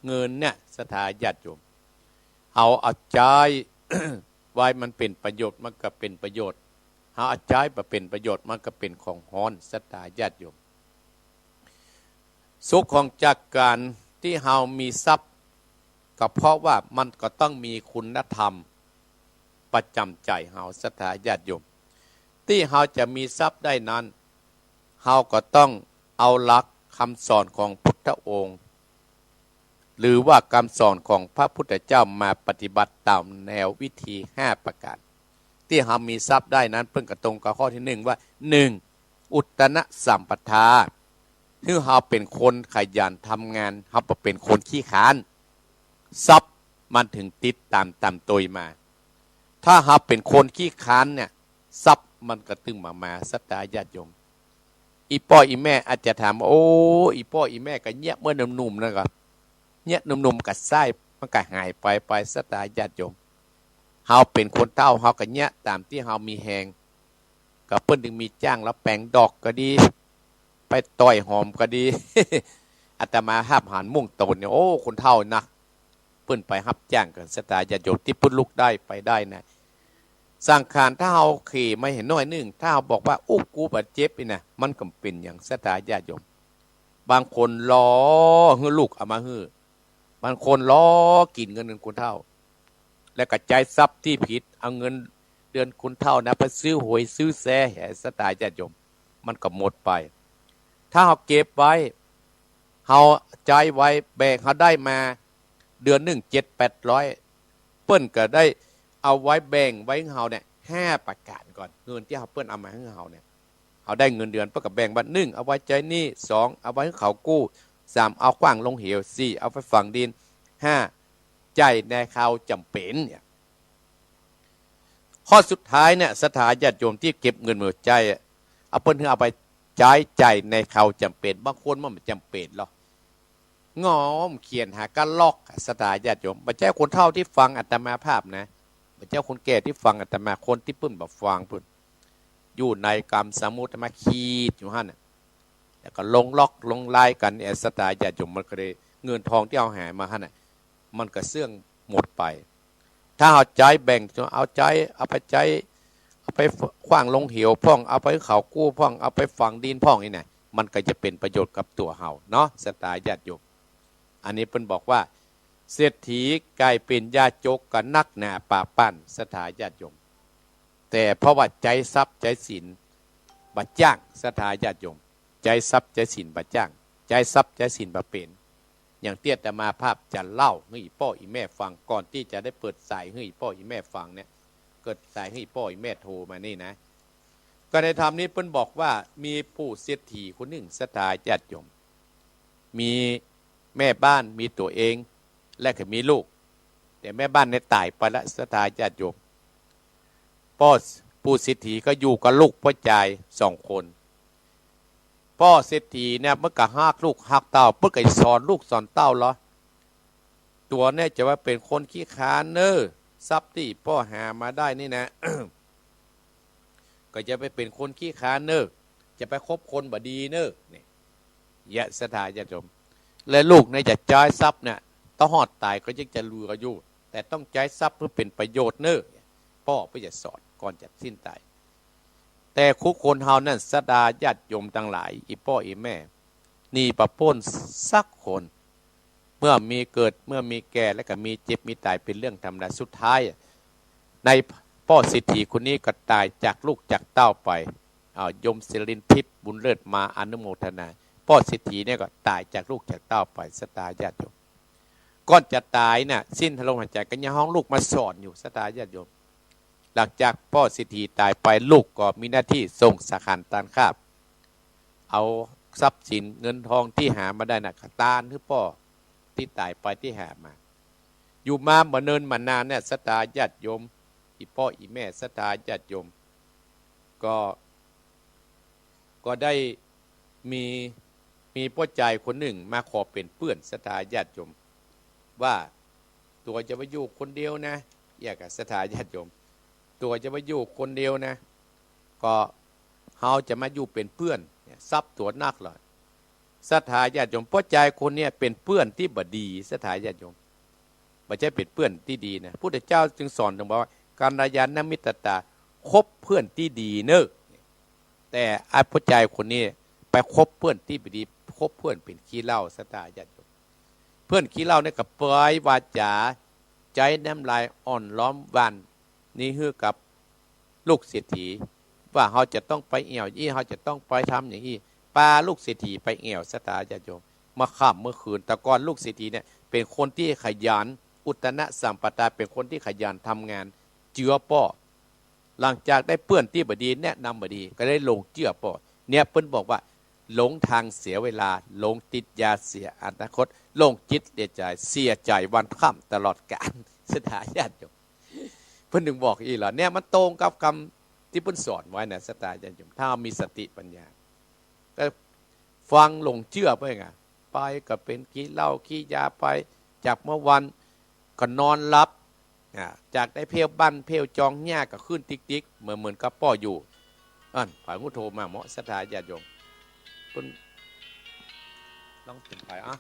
เงินเนี่ยศรัทธาญาติโยม เฮาเอาใจ๊ ไว้มันเป๋นประโยชน์ มันก็เป๋นประโยชน์ เฮาเอาใจ๊บ่เป๋นประโยชน์ มันก็เป๋นของฮ้อน ศรัทธาญาติโยม สุขของจากก๋านตี้เฮามีทรัพย์ ก็เพราะว่ามันก็ต้องมีคุณธรรมประจ๋ำใจ๋เฮา ศรัทธาญาติโยม ตี้เฮาจะมีทรัพย์ได้นั้น เฮาก็ต้องเอาหลักกำสอนของพุทธองค์ หรือว่ากำสอนของพระพุทธเจ้ามาปฏิบัติต๋ามแนววิธีห้าประก๋าน ตี้เฮามีทรัพย์ได้นั้น เปิ้นก็ตรงกับข้อตี้นึ่งว่า นึ่ง อุตตนะสัมปทา หื้อเฮาเป๋นคนขยันทำงาน เฮาบ่เป๋นคนขี้คร้าน ทรัพย์มันเถิงติดต๋ามต๋ามตวยมา ถ้าเฮาเป๋นคนขี้คร้านเนี่ย ทรัพย์มันก็ตึงบ่มา ศรัทธาญาติโยม อี่ป้ออี่แม่อาจจะถามว่า โอ้ อี่ป้ออี่แม่ก็เยียะเมื่อหนุ่มๆ นั่นก็ เยียะหนุ่มๆ ก็ใส้ มันก็หายไปไป ศรัทธาญาติโยม เฮาเป๋นคนเฒ่า เฮาก็เยียะต๋ามตี้เฮามีแฮง ก็เปิ้นเถิงมีจ้าง แล้วแป๋งดอกก็ดี ไปต่อยหอมก็ดี อาตมาภาพหันมุ่งโตนเนี่ย โอ้ คนเฒ่านะ เปิ้นไปฮับจ้างกั๋น ศรัทธาญาติโยม ตี้เปิ้นลุกได้ไปได้นะ สังขารถ้าเฮาเขมาเหียน้อยนึ่ง ถ้าเฮาบอกว่า อู้ กูบ่เจ็บนี่นะ มันก็บ่เป๋นหยัง ศรัทธาญาติโยม บางคนรอหื้อลูกเอามาหื้อ บางคนรอกิ๋นเงินเดือนคนเฒ่า แล้วก็ใจ๊ทรัพย์ตี้ผิด เอาเงินเดือนคนเฒ่านะไปซื้อหวยซื้อแชร์แหม ศรัทธาญาติโยม มันก็หมดไป ถ้าเฮาเก็บไว้ เฮาใจ๊ไว้ แบ่ง เฮาได้มาเดือนนึ่งเจ็ดแปดร้อย เปิ้นก็ได้เอาไว้แบ่งไว้หื้อเฮาเนี่ย ห้าประก๋านก่อน เงินตี้เฮา เปิ้นเอามาหื้อเฮาเนี่ย เฮาได้เงินเดือน เปิ้นก็แบ่งว่า นึ่ง เอาไว้ใจ๊หนี้ สอง เอาไว้หื้อเขากู้ สาม เอาขว้างลงเหว สี่ เอาไปฝังดิน ห้า ใจ๊ในคราวจ๋ำเป๋นเนี่ย ข้อสุดท้ายเนี่ย ศรัทธาญาติโยมตี้เก็บเงินมาใจ๊อะ เอาเปิ้นหื้อเอาไปใจ๊จ่ายในคราวจ๋ำเป๋น บางคนมันบ่จ๋ำเป๋นหรอก งอมเขียนหากะลอก ศรัทธาญาติโยม บ่ใจ้คนเฒ่าตี้ฟังอาตมาภาพนะ บ่ใจ้คนแก่ตี้ฟังอาตมา คนตี้เปิ้นบ่ฟังเปิ้น อยู่ในกำสมุทรมาขีดอยู่หั้นน่ะ แล้วก็ลงล็อกลงลายกั๋น แอ ศรัทธาญาติโยม มันก็เลย เงินทองตี้เฮาหามาหั้นน่ะ มันก็เสื่องหมดไป ถ้าเฮาใจ๊แบ่ง เอาใจ๊ เอาไปใจ๊ เอาไปขว้างลงเหวพ่อง เอาไปเขากู้พ่อง เอาไปฝังดินพ่องนี่นะ มันก็จะเป๋นประโยชน์กับตั๋วเฮาเนาะ ศรัทธาญาติโยม อันนี้เปิ้นบอกว่า เศรษฐีก๋ายเป๋นยาจกก็นักหนาปาปัน ศรัทธาญาติโยม แต่เพราะว่าใจ๊ทรัพย์ใจ๊สินบ่จ้าง ศรัทธาญาติโยม ใจ๊ทรัพย์ใจ๊สินบ่จ้าง ใจ๊ทรัพย์ใจ๊สินบ่เป๋น อย่างตี้อาตมาภาพจะเล่าหื้ออี่ป้ออี่แม่ฟัง ก่อนตี้จะได้เปิดสายหื้ออี่ป้ออี่แม่ฟังเนี่ย เปิดสายหื้ออี่ป้ออี่แม่โทรมานี่นะ ก็ในธรรมนี้เปิ้นบอกว่ามีผู้เศรษฐีคนนึ่ง ศรัทธาญาติโยม มีแม่บ้าน มีตั๋วเอง และก็มีลูก แต่แม่บ้านเนี่ยต๋ายไปละ ศรัทธาญาติโยม ป้อ ผู้เศรษฐีก็อยู่กับลูกป้อจายสองคน ป้อเศรษฐีเนี่ยเปิ้นก็ฮักลูกฮักเต้า เปิ้นก็สอนลูกสอนเต้าเหรอ ตั๋วเนี่ยจะบ่เป๋นคนขี้คร้านเน่อ ทรัพย์ตี้ป้อหามาได้นี่นะ ก็จะบ่เป๋นคนขี้คร้านเน่อ จะไปคบคนบ่ดีเน่อ นี่ เยียะ ศรัทธาญาติโยม และลูกเนี่ยจะใจ๊ทรัพย์เนี่ย ต๋อดฮอดต๋ายก็ยังจะเหลืออยู่ แต่ต้องใจ๊ทรัพย์เปื้อเป๋นประโยชน์เน่อ ป้อเปิ้นจะสอนก่อนจะสิ้นต๋าย แต่คู่คนเฮานั้น ศรัทธาญาติโยมตังหลาย อี่ป้ออี่แม่ หนีบ่ป๊นสักคน เมื่อมีเกิด เมื่อมีแก่ แล้วก็มีเจ็บ มีต๋าย เป๋นเรื่องธรรมดา สุดท้าย ในป้อเศรษฐีคนนี้ก็ต๋ายจากลูกจากเต้าไป อ้าว โยมศิรินทิพย์ บุญเลิศ มาอนุโมทนา ป้อเศรษฐีเนี่ยก็ต๋ายจากลูกจากเต้าไป ศรัทธาญาติโยม ก่อนจะต๋ายน่ะ สิ้นลมหายใจ๋ก็ยังฮ้องลูกมาสอนอยู่ ศรัทธาญาติโยม หลังจากป้อเศรษฐีต๋ายไป ลูกก็มีหน้าตี้ส่งสังฆทานตานคาบ เอาทรัพย์สินเงินทองตี้หามาได้น่ะ ตานหื้อป้อตี้ต๋ายไปตี้หามา อยู่มาบ่เนินบ่นานเนี่ย ศรัทธาญาติโยม อี่ป้ออี่แม่ ศรัทธาญาติโยม ก็ ก็ได้มี มีป้อจายคนนึ่งมาขอเป๋นเปื้อน ศรัทธาญาติโยม ว่าตั๋วจะมาอยู่คนเดียวนะ เอี้ยก่ะ ศรัทธาญาติโยม ตั๋วจะมาอยู่คนเดียวนะ ก็เฮาจะมาอยู่เป๋นเปื้อนเนี่ย ทรัพย์ตั๋วนักเลย ศรัทธาญาติโยม ป้อจายคนเนี่ยเป๋นเปื้อนตี้บ่ดี ศรัทธาญาติโยม บ่ใจ้เป๋นเปื้อนตี้ดีนะ พุทธเจ้าจึงสอนถึงบอกว่า กัลยาณมิตรตา คบเปื้อนตี้ดีเน่อ แต่ไอ้ป้อจายคนนี้ไปคบเปื้อนตี้บ่ดี คบเปื้อนเป๋นขี้เหล้า ศรัทธาญาติโยม เปื้อนขี้เหล้าเนี่ยก็เปรยวาจา ใจ๊น้ำลายอ่อนล้อมหว่าน นี่หื้อกับลูกเศรษฐี ว่าเฮาจะต้องไปแอ่วอี้ เฮาจะต้องไปทำอย่างอี้ ปาลูกเศรษฐีไปแอ่ว ศรัทธาญาติโยม เมื่อค่ำเมื่อคืน แต่ก่อนลูกเศรษฐีเนี่ยเป๋นคนตี้ขยัน อุตตนะสัมปทา เป๋นคนตี้ขยันทำงาน เจื้อป้อ หลังจากได้เปื้อนตี้บ่ดี แนะนำบ่ดี ก็ได้หลงเจื้อป้อ เนี่ยเปิ้นบอกว่า หลงทางเสียเวลา หลงติดยาเสียอนาคต หลงจิตเสียใจ๋ เสียใจ๋วันค่ำตลอดกาล ศรัทธาญาติโยม เปิ้นถึงบอกอี้เหรอ เนี่ยมันตรงกับกำตี้เปิ้นสอนไว้นะ ศรัทธาญาติโยม ถ้ามีสติปัญญา ก็ฟังหลงเจื้อไปไง ไปก็เป๋นขี้เหล้าขี้ยาไป จากเมื่อวันก็นอนหลับ อ่า จากได้เผ้าบั้นเผ้าจองเฮี้ยก็ขึ้นติ๊กๆ เหมือน เหมือนกับป้ออยู่ อั้น ใผฮู้โทรมาเนาะ ศรัทธาญาติโยม เปิ้นลองเป๋นใผ อ่ะ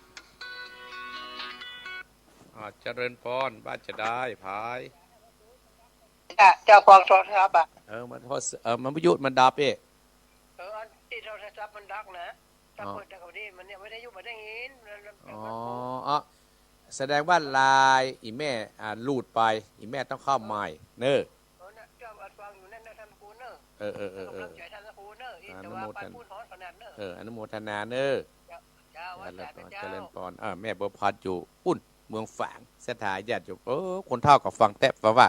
อ่า เจริญพร ว่าจะได้ ใผ จ้ะ เจ้าของโทรศัพท์อะ เออ มันโทร เออ มันวิทยุมันดับเอ๊ะ เออ อันตี้โทรศัพท์มันดับนะ ถ้า อ๋อ เปิดแต่ก็ดี มันเนี่ยวิทยุบ่ได้ยิน มัน มัน อ๋อ มัน อ๋อ แสดงว่าไลน์อี่แม่ อ่า หลุดไป อี่แม่ต้องเข้าใหม่เน่อ เออ น่ะ เจ้าอัดฟังอยู่นั่นนะ ท่านครูเน่อ เออ เออ เออ เออ กำลังใจท่านครูเน่อ อีก อนุโมทนา แต่ว่าไปพูดฮ้อนขนาดเน่อ เออ อนุโมทนาเน่อ เจ้า เจ้า ว่าจะ เจริญพร เจ้า เออ แม่บัวผัดอยู่ปุ้น เมืองฝาง ศรัทธาญาติโยม เออ คนเฒ่าก็ฟังแต๊ เพราะว่า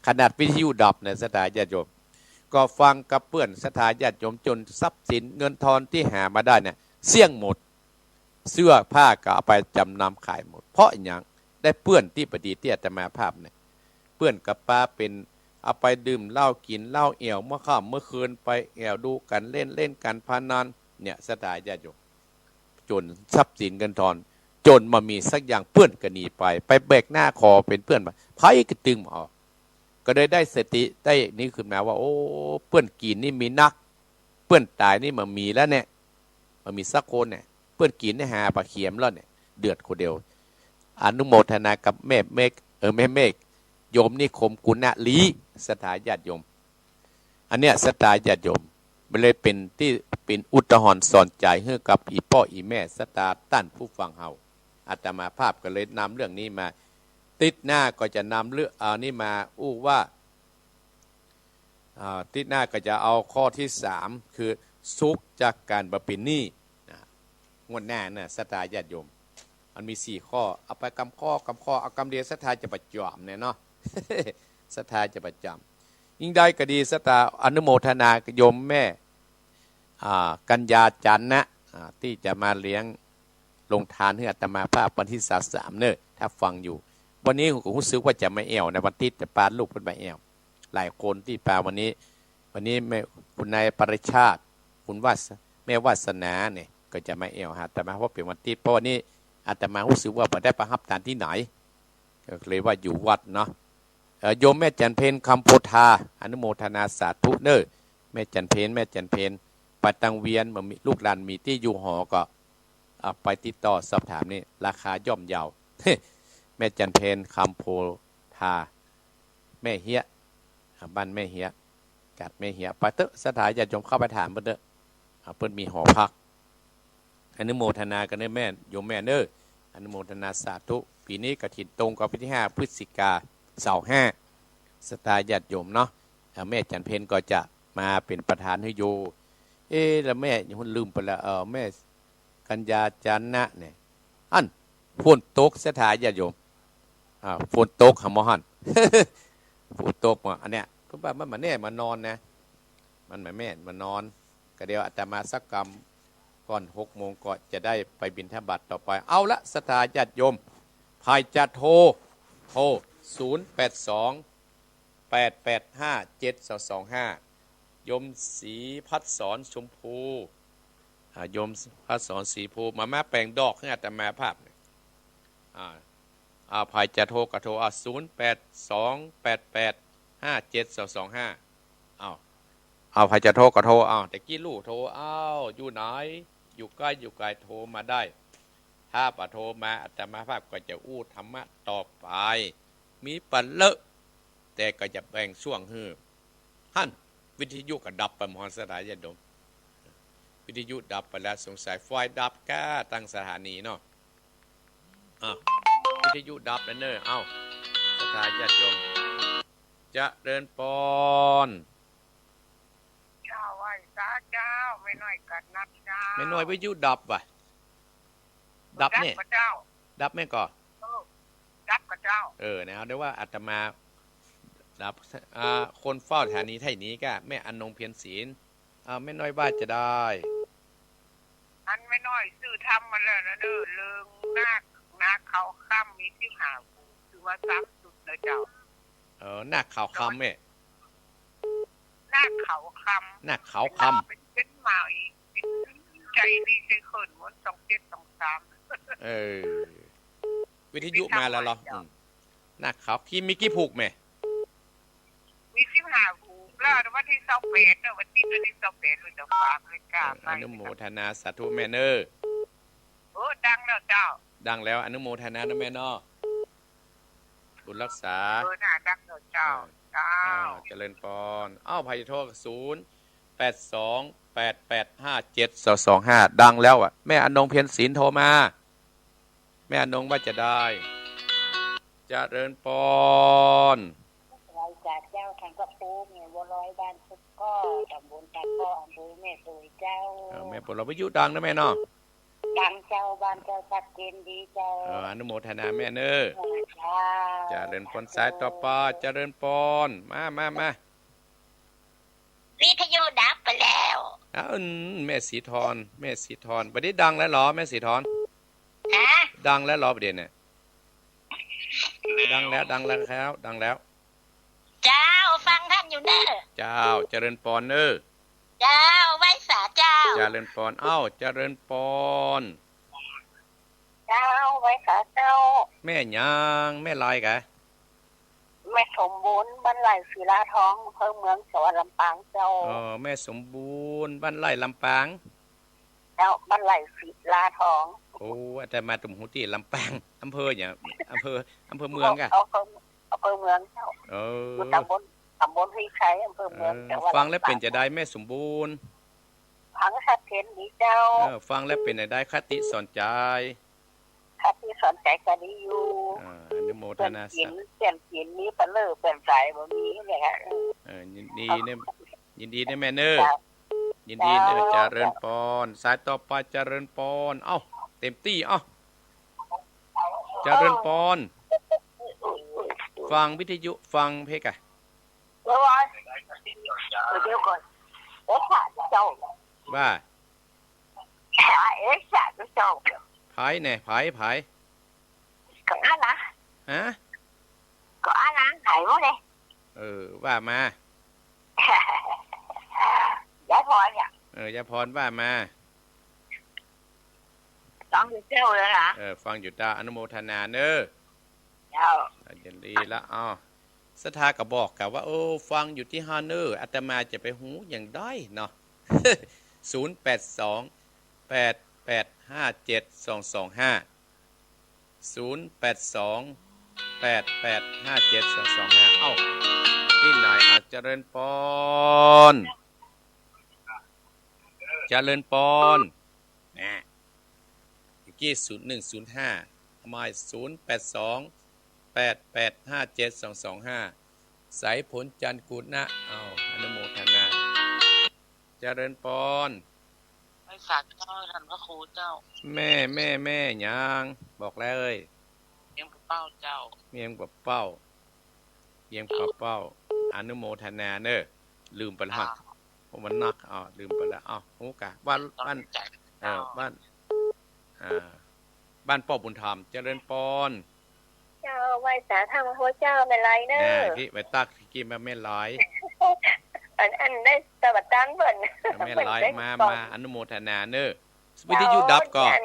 ขนาดวิทยุดับเนี่ย ศรัทธาญาติโยม ก็ฟังกับเปื้อน ศรัทธาญาติโยม จ๋นทรัพย์สินเงินทองตี้หามาได้เนี่ย เสี้ยงหมด เสื้อผ้าก็เอาไปจ๋ำนำขายหมด เพราะอะหยัง ได้เปื้อนตี้บ่ดีตี้อาตมาภาพเนี่ย เปื้อนก็ปาเป๋น เอาไปดื่มเหล้ากิ๋นเหล้าแอ่วเมื่อค่ำเมื่อคืน ไปแอ่วดูก๋านเล่น เล่นก๋านพนัน เนี่ย ศรัทธาญาติโยม จ๋นทรัพย์สินเงินทอง จ๋นบ่มีสักอย่าง เปื้อนก็หนีไป ไปแบกหน้าขอเป๋นเปื้อนมา ใผก็ตึงบ่เอา ก็เลยได้สติ ได้นี่ขึ้นมาว่า โอ้ เปื้อนกิ๋นนี่มีนัก เปื้อนต๋ายนี่บ่มีแล้วเนี่ย บ่มีสักคนเนี่ย เปื้อนกิ๋นนี่หาบ่เขียมแล้วเนี่ย เดือดคนเดียว อนุโมทนากับแม่เมฆ เออ แม่เมฆ โยมนิคม กุณลี ศรัทธาญาติโยม อันเนี้ย ศรัทธาญาติโยม มันเลยเป๋นตี้ เป๋นอุทาหรณ์สอนใจ๋หื้อกับอี่ป้ออี่แม่ ศรัทธาต้านผู้ฟังเฮา อาตมาภาพก็เลยนำเรื่องนี้มา ติ๊ดหน้าก็จะนำเรื่อง อ่า นี้มาอู้ว่า อ่า ติ๊ดหน้าก็จะเอาข้อตี้สาม คือ สุขจากก๋านบ่เป๋นหนี้ นะ งวดหน้านะ ศรัทธาญาติโยม มันมีสี่ข้อ เอาไปกำข้อกำข้อ เอากำเดียว ศรัทธาจะบ่จ๋ำเนี่ยเนาะ ศรัทธาจะบ่จ๋ำ ยิ่งได้ก็ดี ศรัทธาอนุโมทนากับโยมแม่ อ่า กัญญาจันทร์นะ อ่า ตี้จะมาเลี้ยงโฮงตานหื้ออาตมาภาพวันตี้ซาวสามเน่อ ถ้าฟังอยู่ วันนี้ผมก็ฮู้สึกว่าจะมาแอ่วนะ วันตี้จะปาลูกเปิ้นมาแอ่ว หลายคนตี้ปาวันนี้ วันนี้แม่ คุณนายปริชาติ คุณวาส- แม่วาสนาเนี่ย ก็จะมาแอ่วหาอาตมา เพราะเป๋นวันตี้ เพราะวันนี้อาตมาฮู้สึกว่าบ่ได้ไปฮับตานตี้ไหน ก็เลยว่าอยู่วัดเนาะ เอ่อ โยมแม่จันเพ็ญ คำโพธา อนุโมทนาสาธุเน่อ แม่จันเพ็ญ แม่จันเพ็ญ ไปตังเวียน บ่มี ลูกหลานมีตี้อยู่หอก็ อ่ะ ไปติดต่อสอบถามนี่ ราคาย่อมเยา แม่จันเพ็ญ คำโพธา แม่เฮีย อ่ะ บ้านแม่เฮีย แข จัดแม่เหียะ ไปเต๊อะ ศรัทธาญาติโยมเข้าไปถามเปิ้นเต๊อะ อ่า เปิ้นมีหอพัก อนุโมทนากั๋นเน้อแม่ โยมแม่เน้อ อนุโมทนาสาธุ ปี๋นี้กฐินตรงกับวันตี้ห้าพฤศจิกา เสาร์ห้า ศรัทธาญาติโยมเนาะ อ่า แม่จันเพ็ญก็จะมาเป๋นประธานหื้ออยู่ เอ๊ะ แล้วแม่ยังลืมไปแล้ว เอ่อ แม่ กัญญาจานะเนี่ย อั้น ฝนตกศรัทธาญาติโยม อ่า ฝนตกหาหมอหั้น ฝนตกมา อันเนี้ย เปิ้นว่ามันบ่แน่บ่นอนนะ มันบ่แน่บ่นอน ก็เดี๋ยวอาตมาสักกำก่อนหกโมงก็จะได้ไปบิณฑบาตต่อไป เอาละ ศรัทธาญาติโยม ใผจะโทร โทร ศูนย์แปดสอง แปดแปดห้า เจ็ดสองสองห้า โยมศรีพัฒน์สอนชมพู อ่า โยมพัฒน์สอนสีภู มา มาแป๋งดอกหื้ออาตมาภาพเนี่ย อ่า อ่า ใผจะโทรก็โทร อ่า ศูนย์แปดสอง แปดแปดห้า เจ็ดสองสองห้า เอา เอา ใผจะโทรก็โทร เอา แต่กี้ลู่โทร เอา อยู่ไหน อยู่ใก้ อยู่ไก๋ โทรมาได้ ถ้าบ่โทรมา อาตมาภาพก็จะอู้ธรรมะต่อไป มีปะเลอะ แต่ก็จะแบ่งช่วงหื้อ หั้น วิทยุก็ดับไปหมด ศรัทธาญาติโยม วิทยุดับไปแล้ว สงสัยไฟดับก้าตังสถานีเนาะ อ่ะ วิทยุดับแล้วเน้อ เอ้า ศรัทธาญาติโยม เจริญปอน เจ้า ไหว้สาเจ้า แม่น้อยกั๋นนับเจ้า แม่น้อย วิทยุดับว่ะ ดับเนี่ย ดับก่อเจ้า ดับแม่นก่อ เออ ดับก่อเจ้า เออ นะ เดี๋ยวว่าอาตมาดับ อ่า คนเฝ้าสถานีไถ่หนีก้า แม่อนงเพ็ญศิลป์ อ่า แม่น้อยว่าจะได้ อันแม่น้อยซื้อธรรมมาแล้วนะเน้อ เรื่องนาค นาคเขาค่ำมีสิบห้าคู่ ถือว่าซ้ำสุดนะเจ้า เออ นาคเขาค่ำแม่ นาคเขาค่ำ นาคเขาค่ำ เป๋น เป๋นมาอีก เป๋นใจดีใจเขิน หมดสองเจ็ดสองสาม เออ วิทยุมาแล้วเหรอ อืม นาคเขา กี่ มีกี่ผูกแม่ มีสิบห้าผูก แล้ววันตี้ซาวแปดเนาะ วันตี้ วันตี้ซาวแปด วันตี้ซาวแปด วันตี้ซาวแปด เออ อนุโมทนาสาธุแม่เน้อ โอ้ ดังแล้วเจ้า ดังแล้ว อนุโมทนานะแม่เนาะ บุญรักษา เออ น่าดังแล้วเจ้า เออ เจ้า อ่า เจริญปอน เอ้า ใผโทร ศูนย์แปดสอง แปดแปดห้า เจ็ดสองสองห้า ดังแล้วอะ แม่อนงเพ็ญศิลป์โทรมา แม่อนงว่าจะได้ เจริญปอน ไหว้สาเจ้า ทางพระครูแม่บัวลอย บ้านสุกก้อ ตำบลตาก้อ อำเภอแม่สวยเจ้า เออ แม่บัวลอย วิทยุดังนะแม่เนาะ ดังเจ้า บ้านเจ้าชัดเจนดีเจ้า เออ อนุโมทนาแม่เน้อ เจ้า เจริญปอน สายต่อไป เจริญปอน มา มา มา วิทยุดับไปแล้ว อ้าว อืม แม่ศรีธร แม่ศรีธร บ่านี้ดังแล้วเหรอ แม่ศรีธร ฮะ ดังแล้วเหรอ บ่านี้เนี่ย ดังแล้ว ดังแล้วครับ ดังแล้ว เจ้า ฟังท่านอยู่เน้อ เจ้า เจริญปอนเน้อ เจ้า ไหว้สาเจ้า เจริญปอน เอ้า เจริญปอน เจ้า ไหว้สาเจ้า แม่หยัง แม่ลายกะ แม่สมบูรณ์ บ้านไร่ศิลาทอง อำเภอเมือง จังหวัดลำปางเจ้า อ๋อ แม่สมบูรณ์ บ้านไร่ลำปาง เจ้า บ้านไร่ศิลาทอง โอ้ อาตมาตุ้มฮู้ตี้ลำปาง อำเภอหยัง อำเภอ อำเภอเมืองกะ อำเภอ อำเภอเมืองเจ้า เออ อยู่ตำบล ตำบลห้วยไคร้ อำเภอเมือง เออ จังหวัดลำปาง ฟังแล้วเป๋นจะใดแม่สมบูรณ์ ฟังชัดเจนดีเจ้า เออ ฟังแล้วเป๋นจะใด คติสอนใจ คติสอนใจก็ดีอยู่ อ่า อนุโมทนาสาธุ เปื้อนกิ๋น เปื้อนกิ๋นมีปะเลอะ เปื้อนใสบ่มีเนี่ยฮะ เออ ยินดีเน้อ ยินดีเน้อแม่เน้อ เจ้า ยินดีเน้อ เจ้า เจริญปอน สายต่อไป เจริญปอน เอ้า เต็มตี้ เอ้า เจริญปอน ฟังวิทยุ ฟังเพลงกะ เดี๋ยวก่อน เดี๋ยวก่อน เอ๊ะ พระเจ้า ว่า เอ๊ะ พระเจ้า ไผเนี่ย ไผ ไผ ก็อันนะ ฮะ ก็อันนะ ไผวะเนี่ย เออ ว่ามา ยายพรเนี่ย เออ ยายพรว่ามา ฟังอยู่เจ้าเลยนะ เออ ฟังอยู่เจ้า อนุโมทนาเน้อ เจ้า อ่ะ ยินดีละ อ้าว ศรัทธาก็บอกกะว่า โอ้ ฟังอยู่ตี้หั้นเน้อ อาตมาจะไปฮู้อย่างใดเนาะ ศูนย์แปดสอง แปดแปดห้าเจ็ดสองสองห้า ศูนย์แปดสอง แปดแปดห้าเจ็ดสองสองห้า เอ้า ตี้ไหน อ่ะ เจริญปอน เจริญปอน นะ เมื่อกี้ ศูนย์หนึ่งศูนย์ห้า เอาใหม่ ศูนย์แปดสอง แปดแปดห้าเจ็ดสองสองห้า สายผลจันทร์กุณะ เอา อนุโมทนา เจริญปอน ไหว้สาเจ้า ท่านพระครูเจ้า แม่ แม่ แม่หยัง บอกเลย เยี่ยมกระเป้าเจ้า เยี่ยมกระเป้า เยี่ยมกระเป้า อนุโมทนาเนอะ ลืมไปละ อ่า เพราะมันนัก อ่า ลืมไปละ อ้าว ฮู้กะ บ้าน บ้าน เออ บ้าน อ่า บ้านป้อบุญธรรม เจริญปอน เจ้า ไหว้สาท่านพระครูเจ้า แม่ไหลเนอะ น่ะ กี้ไปตักกี้มาแม่ไหล อัน อันได้สวัสดีเปิ้น แม่ไหล เปิ้นได้ มา ก่อน มา อนุโมทนาเนอะ วิทยุดับก่อน อัน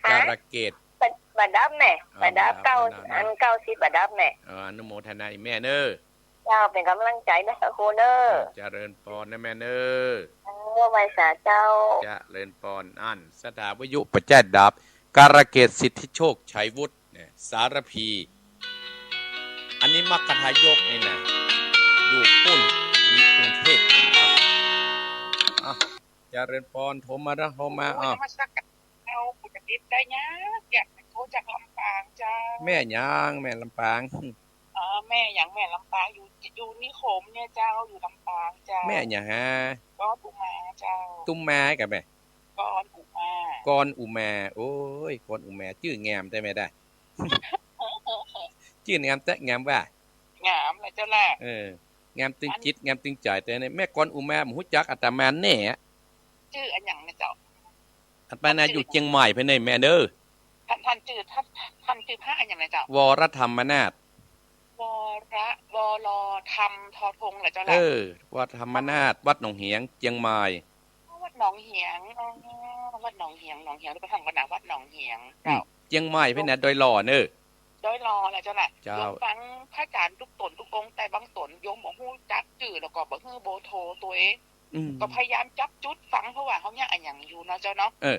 ฮะ กาลเกต บ่ บ่ดับแม่ อ๋อ บ่ดับ บ่ดับ เก้า บ่ดับ อัน เก้าสิบบ่ดับแม่ เออ อนุโมทนาอีแม่เนอะ เจ้า เป๋นก๋ำลังใจ๋นะพระครูเนอะ เออ เจริญปอนนะแม่เนอะ เออ ไหว้สาเจ้า เจริญปอน อั้น สถาวิทยุบ่ใจ้ดับ กาลเกตสิทธิโชค ชัยวุฒิ เนี่ย สารภี อันนี้มัคคทายกนี่นะ อยู่ปุ้น มีกรุงเทพฯ อ่ะ อ่ะ เจริญปอน โทรมาละ โทรมา โอ้ อ่ะ นมัสการเจ้า กูจะติดได้ยาก อยากโทรจากลำปางเจ้า แม่หยัง แม่ลำปาง เออ แม่หยัง แม่ลำปาง อยู่ อยู่นิคมเนี่ยเจ้า อยู่ลำปางเจ้า แม่หยังฮะ กรอุมาเจ้า ตุ้มมากะแม่ กรอุมา กรอุมา โอ้ย กรอุมา จื้องามแต๊แม่ได้ จื้องามแต๊ งามว่า งามละเจ้าล่ะ เออ งามตึงจิต งามตึงใจ๋ แต่เนี่ย แม่กรอุมาบ่ฮู้จักอาตมาแน่อะ จื้ออะหยังนะเจ้า อาตมาอยู่เจียงใหม่ไปเนี่ยแม่เนอะ ต้าน ต้านจื้อ ต้าน ต้านจื้อพระอะหยังนะเจ้า วรธรรมนาถ วร วรธรรม ทอธงเหรอเจ้าล่ะ เออ วรธรรมนาถ วัดหนองเหียง เจียงใหม่ วัดหนองเหียง อ๋อ วัดหนองเหียง หนองเหียง เดี๋ยวไปฟังก่อนนะ วัดหนองเหียง อืม เจ้า เจียงใหม่ไปเนี่ย ดอยหล่อเนอะ ดอยหล่อแหละเจ้าน่ะ เจ้า โยมฟังพระอาจ๋ารย์กู้ต๋นกู้องค์ แต่บางต๋นโยมบ่ฮู้จักจื้อ แล้วก็บ่ฮู้เบอร์โทรตั๋วเอง อืม ก็พยายามจับจุดฟัง เพราะว่าเฮาเยียะอะหยังอยู่เนาะเจ้าเนาะ เออ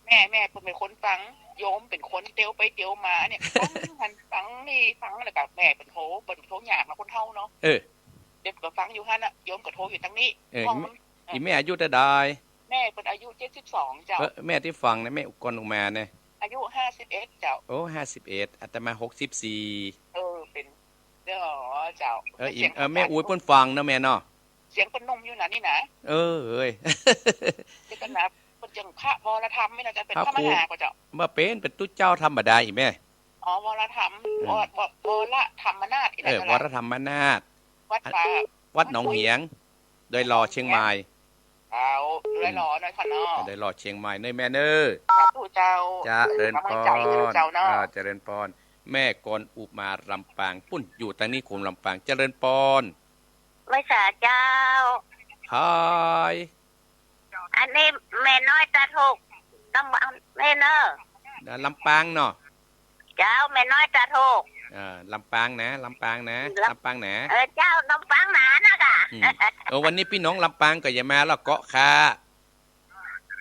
แม่ แม่เปิ้นเป๋นคนฟัง โยมเป๋นคนเตียวไปเตียวมาเนี่ย ฟังหั้นฟังนี่ฟัง แล้วก็แม่เป๋นโทร เปิ้นโทรยากเนาะ คนเฒ่าเนาะ เออ เปิ้นก็ฟังอยู่หั้นน่ะ โยมก็โทรอยู่ตางนี้ เออ ห้อง อีแม่ อีแม่อายุเต้าใด แม่เปิ้นอายุเจ็ดสิบสองเจ้า เออ แม่ตี้ฟังเนี่ย แม่กรอุมาเนี่ย อายุห้าสิบเอ็ดเจ้า โอ้ ห้าสิบเอ็ด อาตมาหกสิบสี่ เออ เป๋น เออ เจ้า เออ อี เสียง เออ แม่อุ๊ยเปิ้นฟังเนาะแม่เนาะ เสียงเปิ้นหนุ่มอยู่นะนี่นะ เออ เอ้ย เดี๋ยวก่อนนะ เปิ้นจั่งพระวรธรรมนี่นะเจ้า เป๋นพระมหาก่อเจ้า บ่เป๋น เป๋นตุ๊เจ้าธรรมดาอีแม่ อ๋อ วรธรรม อืม วร วร วรธรรมนาถนี่นะ เออ เจ้า วรธรรมนาถ วัดป่า วัดหนองเหียง ดอยหล่อเจียงใหม่ เจ้า ดอยหล่อเนาะเจ้าเนาะ ดอยหล่อเจียงใหม่เนอะแม่เนอะ สาธุเจ้า เจริญปอน เป๋นก๋ำลังใจ๋หื้อเจ้าเนาะ อ่า เจริญปอน แม่กรอุมาลำปาง ปุ้นอยู่ตางนี้คมลำปาง เจริญปอน ไหว้สาเจ้า ฮาย อันนี้แม่น้อยตาถูก ตำบลแม่เนอะ ลำปางเนาะ เจ้า แม่น้อยตาถูก เออ ลำปางนะ ลำปางนะ ลำ ลำปางนะ เออ เจ้า ลำปางหนานะกะ อืม เออ วันนี้ปี้น้องลำปางก็อย่ามาแล้วเกาะค่ะ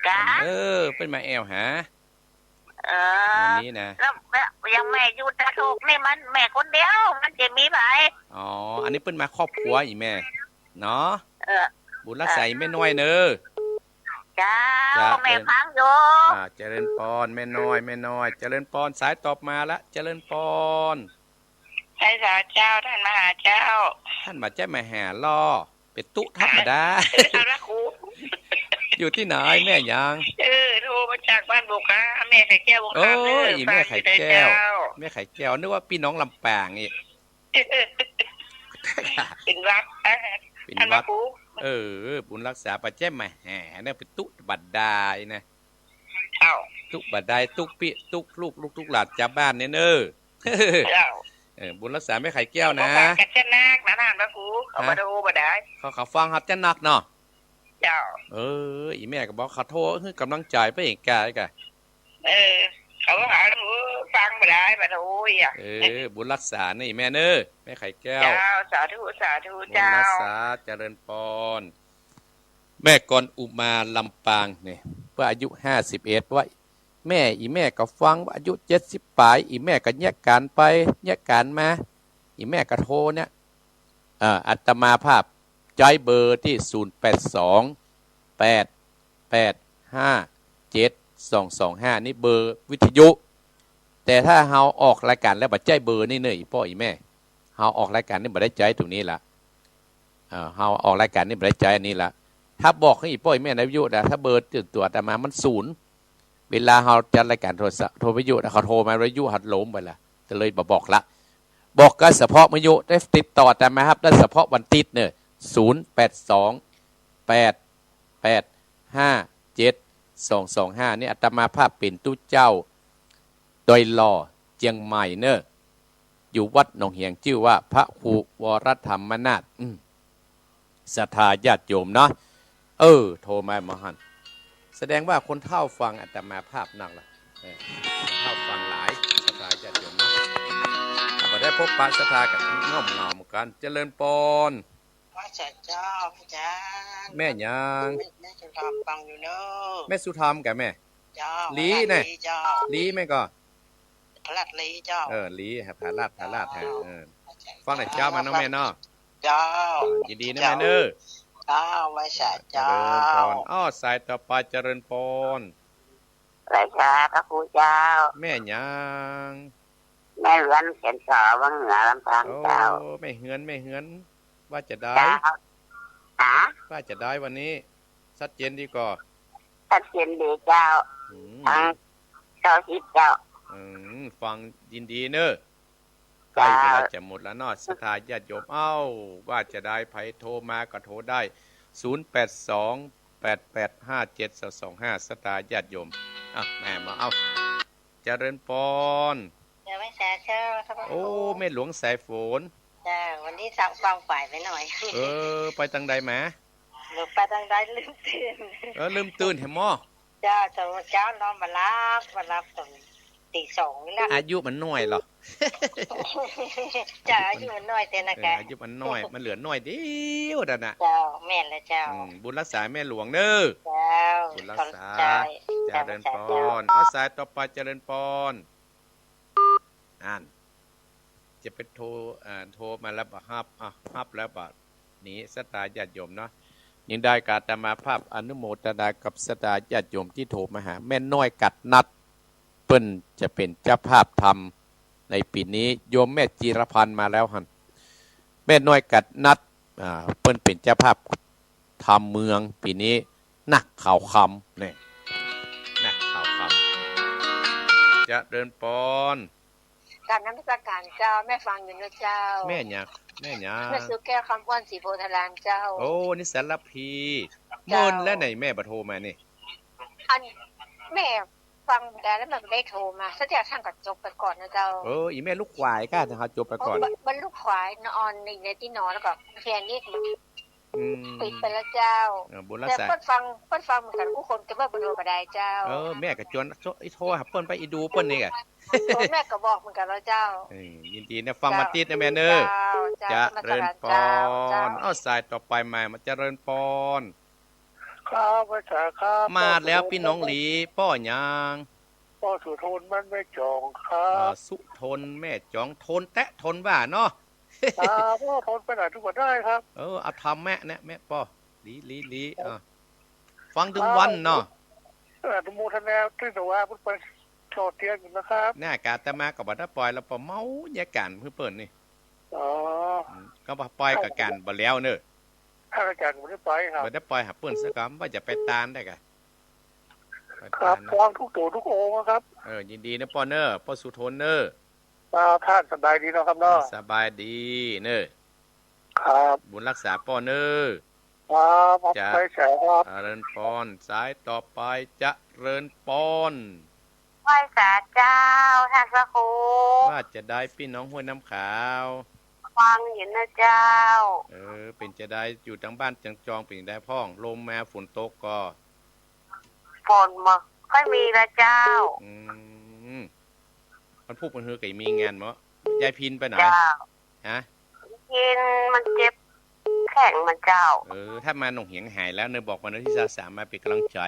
กะ เออ เปิ้นมาแอ่วหา เออ วันนี้นะ แล้ว แล้วอย่างแม่อยู่ตาถูกนี่มันแม่คนเดียว มันจะมีใผ อ๋อ อันนี้เปิ้นมาครอบครัวอีแม่ เนาะ เออ บุญรักษา เออ อีแม่น้อยเนอะ เจ้า เจ้า แม่ฟังอยู่ อ่า เจริญปอน แม่น้อย แม่น้อย เจริญปอน สายต่อมาละ เจริญปอน ไหว้สาเจ้า ต้านมาหาเจ้า ต้านบ่ใจ้มาหาลอ เป๋นตุ๊ธรรมดา เออ เอาละครู อยู่ตี้ไหนแม่หยัง เออ โทรมาจากบ้านบกคล้า แม่ไข่แก้ววงคำ โอ้ย เออ อีแม่ไข่แก้ว ฟังอยู่เจ้า แม่ไข่แก้ว นึกว่าปี้น้องลำปางอีก เป๋นหวัด เป๋นหวัด อันมาครู เออ บุญรักษา บ่ใจ้มาหาเนี่ย เป๋นตุ๊ธรรมดานะ เจ้า ตุ๊บ่ได้ ตุ๊ปี้ ตุ๊ลูก ลูกตุ๊หลานจาวบ้านเนี่ยเนอะ เจ้า เออ บุญรักษาแม่ไข่แก้วนะ ขอฝากกัญจนาคนะท่านพระครู เขา ฮะ บ่โทรบ่ได้ เขา เขาฟังกัญจนาคเนาะ เจ้า เออ อีแม่ก็บอกเขาโทรหื้อกำลังใจ๋ไปอีกกะ อีกกะ เออ เขาก็หา เออ ฟังบ่ได้ บ่โทรอีกอะ เออ บุญรักษานี่แม่เนอะ แม่ไข่แก้ว เจ้า สาธุ สาธุ บุญรักษา เจ้า เจริญปอน แม่กรอุมาลำปางเนี่ย เปิ้นอายุห้าสิบเอ็ด ว่า แม่ อีแม่ก็ฟังว่าอายุเจ็ดสิบป๋าย อีแม่ก็เยียะก๋านไป เยียะก๋านมา อีแม่ก็โทรเนี่ย อ่า อาตมาภาพใจ๊เบอร์ตี้ ศูนย์แปดสอง แปดแปดห้าเจ็ดสองสองห้า นี่เบอร์วิทยุ แต่ถ้าเฮาออกรายก๋านแล้วบ่ใจ๊เบอร์นี้เน่อ อี่ป้ออี่แม่ เฮาออกรายก๋านนี่บ่ได้ใจ๊ตรงนี้ละ เอ่อ เฮาออกรายก๋านนี่บ่ได้ใจ๊อันนี้ละ ถ้าบอกหื้ออี่ป้ออี่แม่ในวิทยุนะ ถ้าเบอร์ส่วนตั๋วอาตมามันศูนย์ เวลาเฮาจัดรายก๋านโทรศัพท์ โทรวิทยุนะ เขาโทรมาวิทยุหัดโหลมไปละ ก็เลยบ่บอกละ บอกก็เฉพาะวิทยุ ได้ติดต่ออาตมาภาพได้เฉพาะวันอาทิตย์เน่อ ศูนย์แปดสอง แปดแปดห้าเจ็ดสองสองห้า นี่อาตมาภาพเป๋นตุ๊เจ้า ดอยหล่อ เจียงใหม่เน่อ อยู่วัดหนองเหียง จื้อว่าพระครูวรธรรมนาถ อืม ศรัทธาญาติโยมเนาะ เออ โทรมาบ่หัน แสดงว่าคนเฒ่าฟังอาตมาภาพนักละ เออ คนเฒ่าฟังหลาย ศรัทธาญาติโยมเนาะ บ่ได้พบปะศรัทธากับน้อมเหงาเหมือนกัน เจริญปอน ไหว้สาเจ้า อาจ๋ารย์ แม่หยัง แม่ แม่สุธรรมฟังอยู่เน่อ แม่สุธรรมกะแม่ เจ้า หลี แม่ หลีเจ้า หลีแม่ก่อ ผลัดหลีเจ้า เออ หลี ผลัด ผลัด ฮะ เจ้า เออ ไหว้สา ฟังหน่อยเจ้า เจ้า มาเนาะแม่เนาะ เจ้า อ่า ยินดีนะ เจ้า แม่เน่อ เจ้า ไหว้สาเจ้า เจริญปอน อ้อ สายต่อไป เจริญปอน ไหว้สาพระครูเจ้า แม่หยัง แม่เฮือนแขนสอ วังเหนือ ลำปางเจ้า โอ้ แม่เฮือน แม่เฮือน ว่าจะใด เจ้า ฮะ ว่าจะใดวันนี้ ชัดเจนดีก่อ ชัดเจนดีเจ้า อืม ทั้งเก้าสิบเจ้า อืม ฟังยินดีเน่อ ใกล้เวลาจะหมดแล้วเนาะ ศรัทธาญาติโยม เอ้า ว่าจะใด ใผโทรมาก็โทรได้ ศูนย์แปดสอง แปดแปดห้าเจ็ดสองสองห้า ศรัทธาญาติโยม อ่ะ แม่มา เอ้า เจริญปอน เจริญสาเจ้า โอ้ แม่หลวงสายฝน เจ้า วันนี้ฟังสายไปหน่อย เออ ไปตางใดมา หรือไปตางใด ลืมตื่น เออ ลืมตื่นแหม เจ้า ต๋อนเจ๊านอนบ่หลับ บ่หลับต๋อนตีสองนี่แหละ อายุมันน้อยเหรอ เจ้า อายุมันน้อยแต่นะ เออ กะ อายุมันน้อย มันเหลือน้อยเดียวนั่นน่ะ เจ้า แม่นแล้วเจ้า อืม บุญรักษาแม่หลวงเน่อ เจ้า บุญรักษา เจ้า เจริญปอน เจ้า เอาสายต่อไป เจริญปอน อ่าน จะไปโทร อ่า โทรมาแล้วบ่ฮับ อ่ะ ฮับแล้วบ่หนี ศรัทธาญาติโยมเนาะ ยังได้กราบอาตมาภาพอนุโมทนากับศรัทธาญาติโยมตี้โทรมาหา แม่น้อยกัดนัด เปิ้นจะเป๋นเจ้าภาพธรรมในปี๋นี้ โยมแม่จีรพันธ์มาแล้วหั้น แม่น้อยกัดนัด อ่า เปิ้นเป๋นเจ้าภาพธรรมเมืองปี๋นี้ นักข่าวคำ เนี่ย นักข่าวคำ เจริญปอน กราบนมัสการเจ้า แม่ฟังอยู่นะเจ้า แม่หยัง แม่หยัง แม่สุแก้ว คำอ้วน ศรีโพธารามเจ้า โอ้ นี่สารภี เจ้า เมินแล้วไหนแม่บ่โทรมานี่ อัน แม่ฟังบ่ได้แล้วแม่บ่ได้โทรมา ซะแต่ท่านก็จบไปก่อนนะเจ้า เออ อี่แม่ลูกขวายก้า เฮาจบไปก่อน โอ้ บ่ บ่ลูกขวาย นอนใน ในตี้นอนแล้วก็แค่นี้ อืม ปิดไปแล้วเจ้า เออ บุญรักษา แต่เปิ้นฟัง เปิ้นฟังเหมือนกั๋นกู้คน แต่ว่าบ่โทรบ่ได้เจ้า เออ แม่ก็จวน โทรหาเปิ้นไป อี่ดูเปิ้นนี่กะ โอ้ แม่ก็บอกเหมือนกั๋นแล้วเจ้า เออ ยินดีนะ ฟังมาติดนะแม่เน่อ เจ้า เจ้า เจริญปอน เจ้า เอาสายต่อไปมา มาเจริญปอน ครับ ไหว้สาครับ มาแล้ว ป้อสุทน ปี้น้องหลี ป้อหยัง ป้อสุทน บ้านแม่จ๋องครับ อ่า สุทน แม่จ๋อง ทนแต๊ทนว่าเนาะ ครับ ป้อทนไปไหนทุกวันได้ครับ เออ เอาธรรมะเนี่ย แม่ป้อ หลี หลี หลี ครับ อ่า ฟังตึงวันเนาะ ครับ อนุโมทนาตี้ว่าเปิ้นไปต่อเตียงอยู่นะครับ เนี่ย กาตมาก็บ่ได้ปล่อย แล้วป้อเมาเยียะก๋านหื้อเปิ้นนี่ อ๋อ อืม ก็บ่ปล่อยก็ก๋านบ่แล้วเน่อ อาจารย์บ่ได้ไปครับ บ่ได้ปล่อยหาเปิ้นสักกำ ว่าจะไปตานได้กะ ไปตานนะ ครับ พร้อมทุกตัวทุกองค์นะครับ เออ ยินดีนะป้อเน่อ ป้อสุทนเน่อ อ่า ท่านสบายดีเนาะครับเนาะ สบายดีเน่อ ครับ บุญรักษาป้อเน่อ ครับ จ้ะ ไหว้สาครับ เจริญปอน สายต่อไป เจริญปอน ไหว้สาเจ้า ท่านพระครู ว่าจะใดปี้น้องห้วยน้ำขาว ฟังอยู่นะเจ้า เออ เป๋นจะใด อยู่ตางบ้านตางจองเป๋นจะใดพ่อง ลมมาฝนตกก่อ ฝนบ่ค่อยมีละเจ้า อืม วันพุธวันฮือก็มีงานบ่ ยายพินไปไหน เจ้า ฮะ ยายพินมันเจ็บแข้งมันเจ้า เออ ถ้ามาหนองเหียงหายแล้วเน่อ บอกวันที่ซาวสามมาเป๋นกำลังใจ๋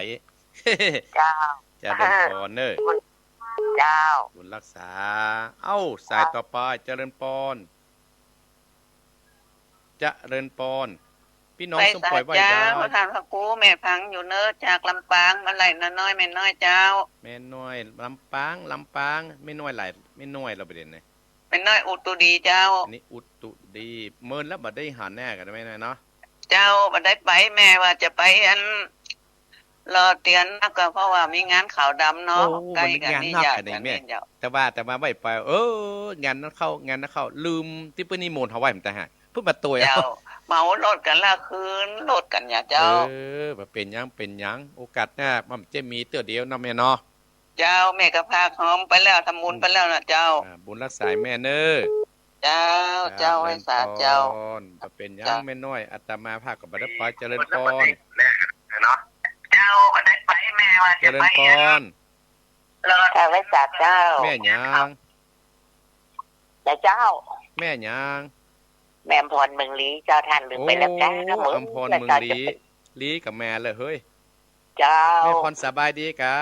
เจ้า เจริญปอนเน่อ เจ้า บุญรักษา เอ้า สายต่อไป เจริญปอน เจริญปอน ปี้น้องส้มป่อยไหว้เจ้า ไหว้เจ้า ท่านพระครู แม่ฟังอยู่เน้อ จากลำปาง มาไล่น้อยๆ แม่น้อยเจ้า แม่น้อยลำปาง ลำปาง แม่น้อยไหล่ แม่น้อยลาวบ่าเด่นนะ แม่น้อยอุตุดีเจ้า อันนี้อุตุดี เมินแล้วบ่ได้หันหน้ากั๋นแม่น้อยเนาะ เจ้า บ่ได้ไป แม่ว่าจะไปอัน หล่อเตียนนะ ก็เพราะว่ามีงานขาวดำเนาะ โอ้ ใก้กั๋นนี่ งานนัก ญาติกั๋นนี่ กั๋นนี่ แม่ เจ้า แต่ว่า แต่ว่าบ่ไป เออ งานนั้นเข้า งานนั้นเข้า ลืมตี้เปิ้นนิมนต์เฮาไว้ มันตะหาก เปิ้นบ่ตวย เจ้า เอา เหมารถกั๋นแล้ว ขึ้นรถกั๋นเนี่ยเจ้า เออ บ่เป๋นหยัง เป๋นหยัง โอกาสหน้ามันจะมีเตื้อเดียวเนาะแม่เนาะ เจ้า แม่ก็พาหอมไปแล้ว ทำบุญไปแล้วนะเจ้า อ่า บุญรักษาแม่เน้อ เจ้า เจ้า เจ้า ไหว้สาเจ้า เจริญปอน บ่เป๋นหยัง เจ้า แม่น้อย อาตมาภาพก็บ่ได้ไป เจริญปอน แม่เนาะ เจ้า บ่ได้ไป แม่ว่าจะไป เจริญปอน เจ้า ไหว้สาเจ้า แม่หยัง เจ้า แม่หยัง แม่อำพร เมืองลี้เจ้า ท่านลืมไปแล้วเจ้า โอ้ เมือง อำพร เมืองลี้ ลี้กับแม่เลยเฮ้ย เจ้า แม่อำพรสบายดีกา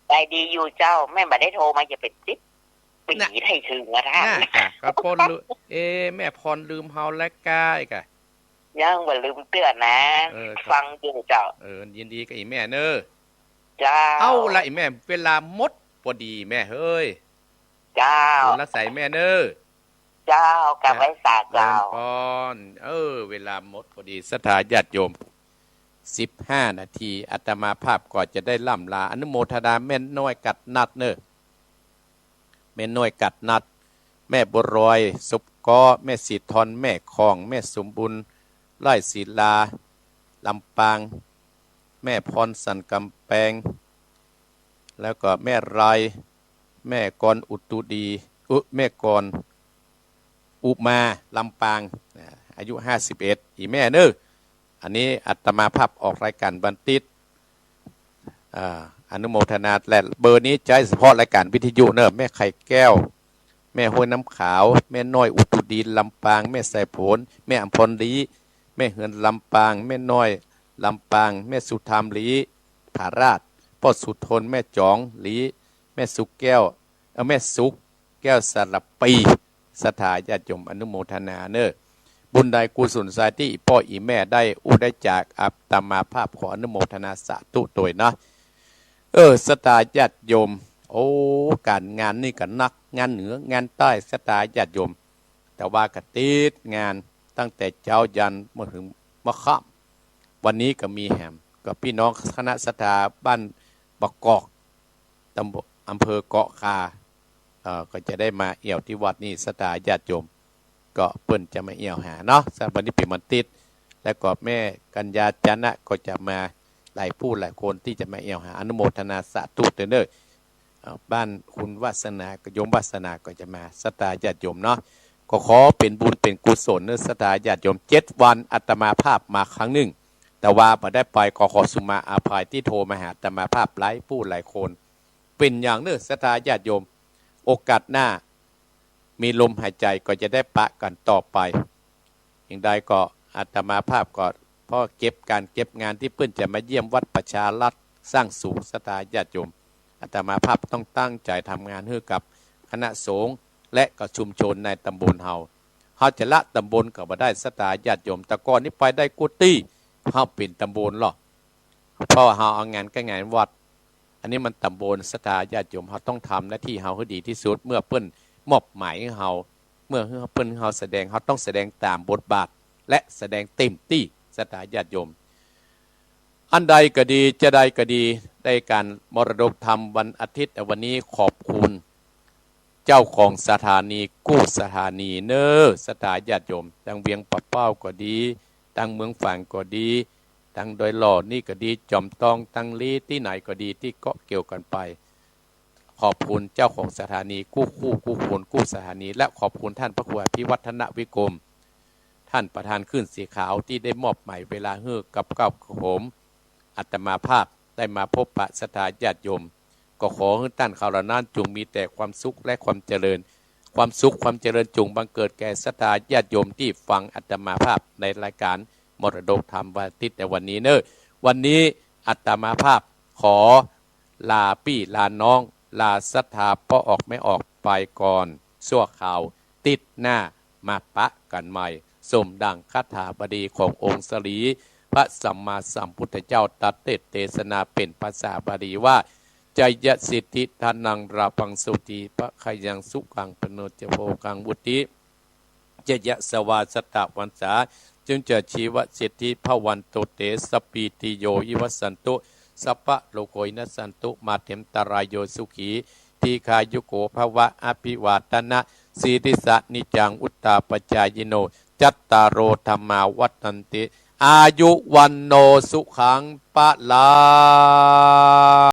สบายดีอยู่เจ้า แม่บ่ได้โทรมาจะเป๋นสิบปี น่ะ ได้ถึงอะท่าน น่ะกะ ก็ปนลืม เอ๊ะ แม่อำพรลืมเฮาแล้วกา อีกอะ ยังบ่ลืมเตื้อนะ เออ ครับ ฟังอยู่เจ้า เออ ยินดีกับอี่แม่เน้อ เจ้า เอาละอี่แม่ เวลาหมดปอดีแม่เฮ้ย เจ้า บุญรักษาอี่แม่เน้อ เจ้า กราบไหว้สาเจ้า เจริญปอน เออ เวลาหมดปอดี ศรัทธาญาติโยม สิบห้านาที อาตมาภาพก็จะได้ล่ำลา อนุโมทนาแม่น้อยกัดนัดเน้อ แม่น้อยกัดนัด แม่บัวลอย สบเกาะ แม่สีทอน แม่คอง แม่สมบูรณ์ ไร่ศิลา ลำปาง แม่พร สันกำแปง แล้วก็แม่ไร แม่กร อุตุดี อุ แม่กร อุมา ลำปาง อ่า อายุ ห้าสิบเอ็ด อี่แม่เน้อ อันนี้อาตมาภาพออกรายการวันอาทิตย์ อ่า อนุโมทนา และเบอร์นี้ใจ๊เฉพาะรายการวิทยุเน้อ แม่ไข่แก้ว แม่ห้วยน้ำขาว แม่น้อยอุตุดี ลำปาง แม่สายฝน แม่อำพรลี้ แม่เฮือน ลำปาง แม่น้อย ลำปาง แม่สุธามลี้ ผาราช ป้อสุทน แม่จ๋องลี้ แม่สุกแก้ว เอ่อ แม่สุกแก้วสระปี ศรัทธาญาติโยมอนุโมทนาเน้อ บุญใดกุศลใสตี้อี่ป้ออี่แม่ได้อู้ได้จาก อาตมาภาพขออนุโมทนาสาธุตวยเนาะ เออ ศรัทธาญาติโยม โอ้ ก๋านงานนี่ก็นัก งานเหนือ งานใต้ ศรัทธาญาติโยม แต่ว่าก็ติดงานตั้งแต่เจ๊ายันเมื่อถึงเมื่อค่ำ วันนี้ก็มีแหม กับพี่น้องคณะศรัทธาบ้านบางกอก ตำบล อำเภอเกาะคา เอ่อ ก็จะได้มาเอี่ยวตี้วัดนี่ ศรัทธาญาติโยม ก็เปิ้นจะมาเอี่ยวหาเนาะ วันนี้เป๋นวันอาทิตย์ แล้วก็แม่กัญญาจนะก็จะมา หลายผู้หลายคนตี้จะมาเอี่ยวหา อนุโมทนาสาธุตวยเน้อ เอ่อ บ้านคุณวาสนา โยมวาสนาก็จะมา ศรัทธาญาติโยมเนาะ ก็ขอเป๋นบุญเป๋นกุศลเน้อ ศรัทธาญาติโยม เจ็ดวันอาตมาภาพมาครั้งนึ่ง แต่ว่าบ่ได้ไปก็ขอสุมาอาภัยตี้โทรมาหาอาตมาภาพหลายผู้หลายคน เป๋นอย่างเน้อ ศรัทธาญาติโยม โอกาสหน้า มีลมหายใจ๋ก็จะได้ปะกั๋นต่อไป อย่างใดก็อาตมาภาพก็เพราะเก็บก๋านเก็บงานตี้เปิ้นจะมาเยี่ยมวัดประชารัฐสร้างสุข ศรัทธาญาติโยม อาตมาภาพต้องตั้งใจ๋ทำงานหื้อกับคณะสงฆ์และก็ชุมชนในตำบลเฮา เฮาจะละตำบลก็บ่ได้ ศรัทธาญาติโยม แต่ก่อนนี้ไปได้กู้ตี้ เฮาเป๋นตำบลลอ เพราะเฮาเอางานใก้งานวัด อันนี้มันตำบล ศรัทธาญาติโยม เฮาต้องทำหน้าตี้เฮาหื้อดีตี้สุด เมื่อเปิ้นมอบหมายหื้อเฮา เมื่อเปิ้นหื้อเฮาแสดง เฮาต้องแสดงต๋ามบทบาท และแสดงเต็มตี้ ศรัทธาญาติโยม อันใดก็ดี จะใดก็ดี ได้ก๋านมรดกธรรมวันอาทิตย์วันนี้ ขอบคุณ เจ้าของสถานีกู้สถานีเน้อ ศรัทธาญาติโยม ตังเวียงป่าเป้าก็ดี ตังเมืองฝางก็ดี ตังดอยหล่อนี่ก็ดี จอมตอง ตังลี้ ตี้ไหนก็ดี ตี้เกาะเกี่ยวกั๋นไป ขอบคุณเจ้าของสถานีกู้คู่กู้คนกู้สถานี และขอบคุณท่านพระครูอภิวัฒนวิกรม ท่านประธานคลื่นสีขาวตี้ได้มอบหมายเวลาหื้อกับเก้ากับผม อาตมาภาพได้มาพบปะศรัทธาญาติโยม ก็ขอหื้อต้านเขาเหล่านั้นจงมีแต่ความสุขและความเจริญ ความสุขความเจริญจงบังเกิดแก่ศรัทธาญาติโยมตี้ฟังอาตมาภาพในรายการมรดกธรรมวันอาทิตย์ในวันนี้เน้อ วันนี้อาตมาภาพขอลาปี้ลาน้อง ลาศรัทธาป้อออกแม่ออกไปก่อนชั่วคราว อาทิตย์หน้ามาปะกั๋นใหม่ สมดังคาถาบาลีขององค์สรีพระสัมมาสัมพุทธเจ้าตรัสเตสนาเป๋นภาษาบาลีว่า จยสิทธิธนังลาภังโสติภะคะยังสุขังพะโนจะโภคังวุติ จยสวาสตะวันสา จุนจะชีวสิทธิภวันตุเต สปปีติโยวิวัสสันตุ สัพพะโรโควินัสสันตุ มาเตมตะรายโยสุขี ทีคายุโกภวะ อภิวาทนะสีลิสะนิจจัง อุตตาปจายิโน จัตตาโรธรรมาวัฒนติ อายุวันโนสุขังพะลัง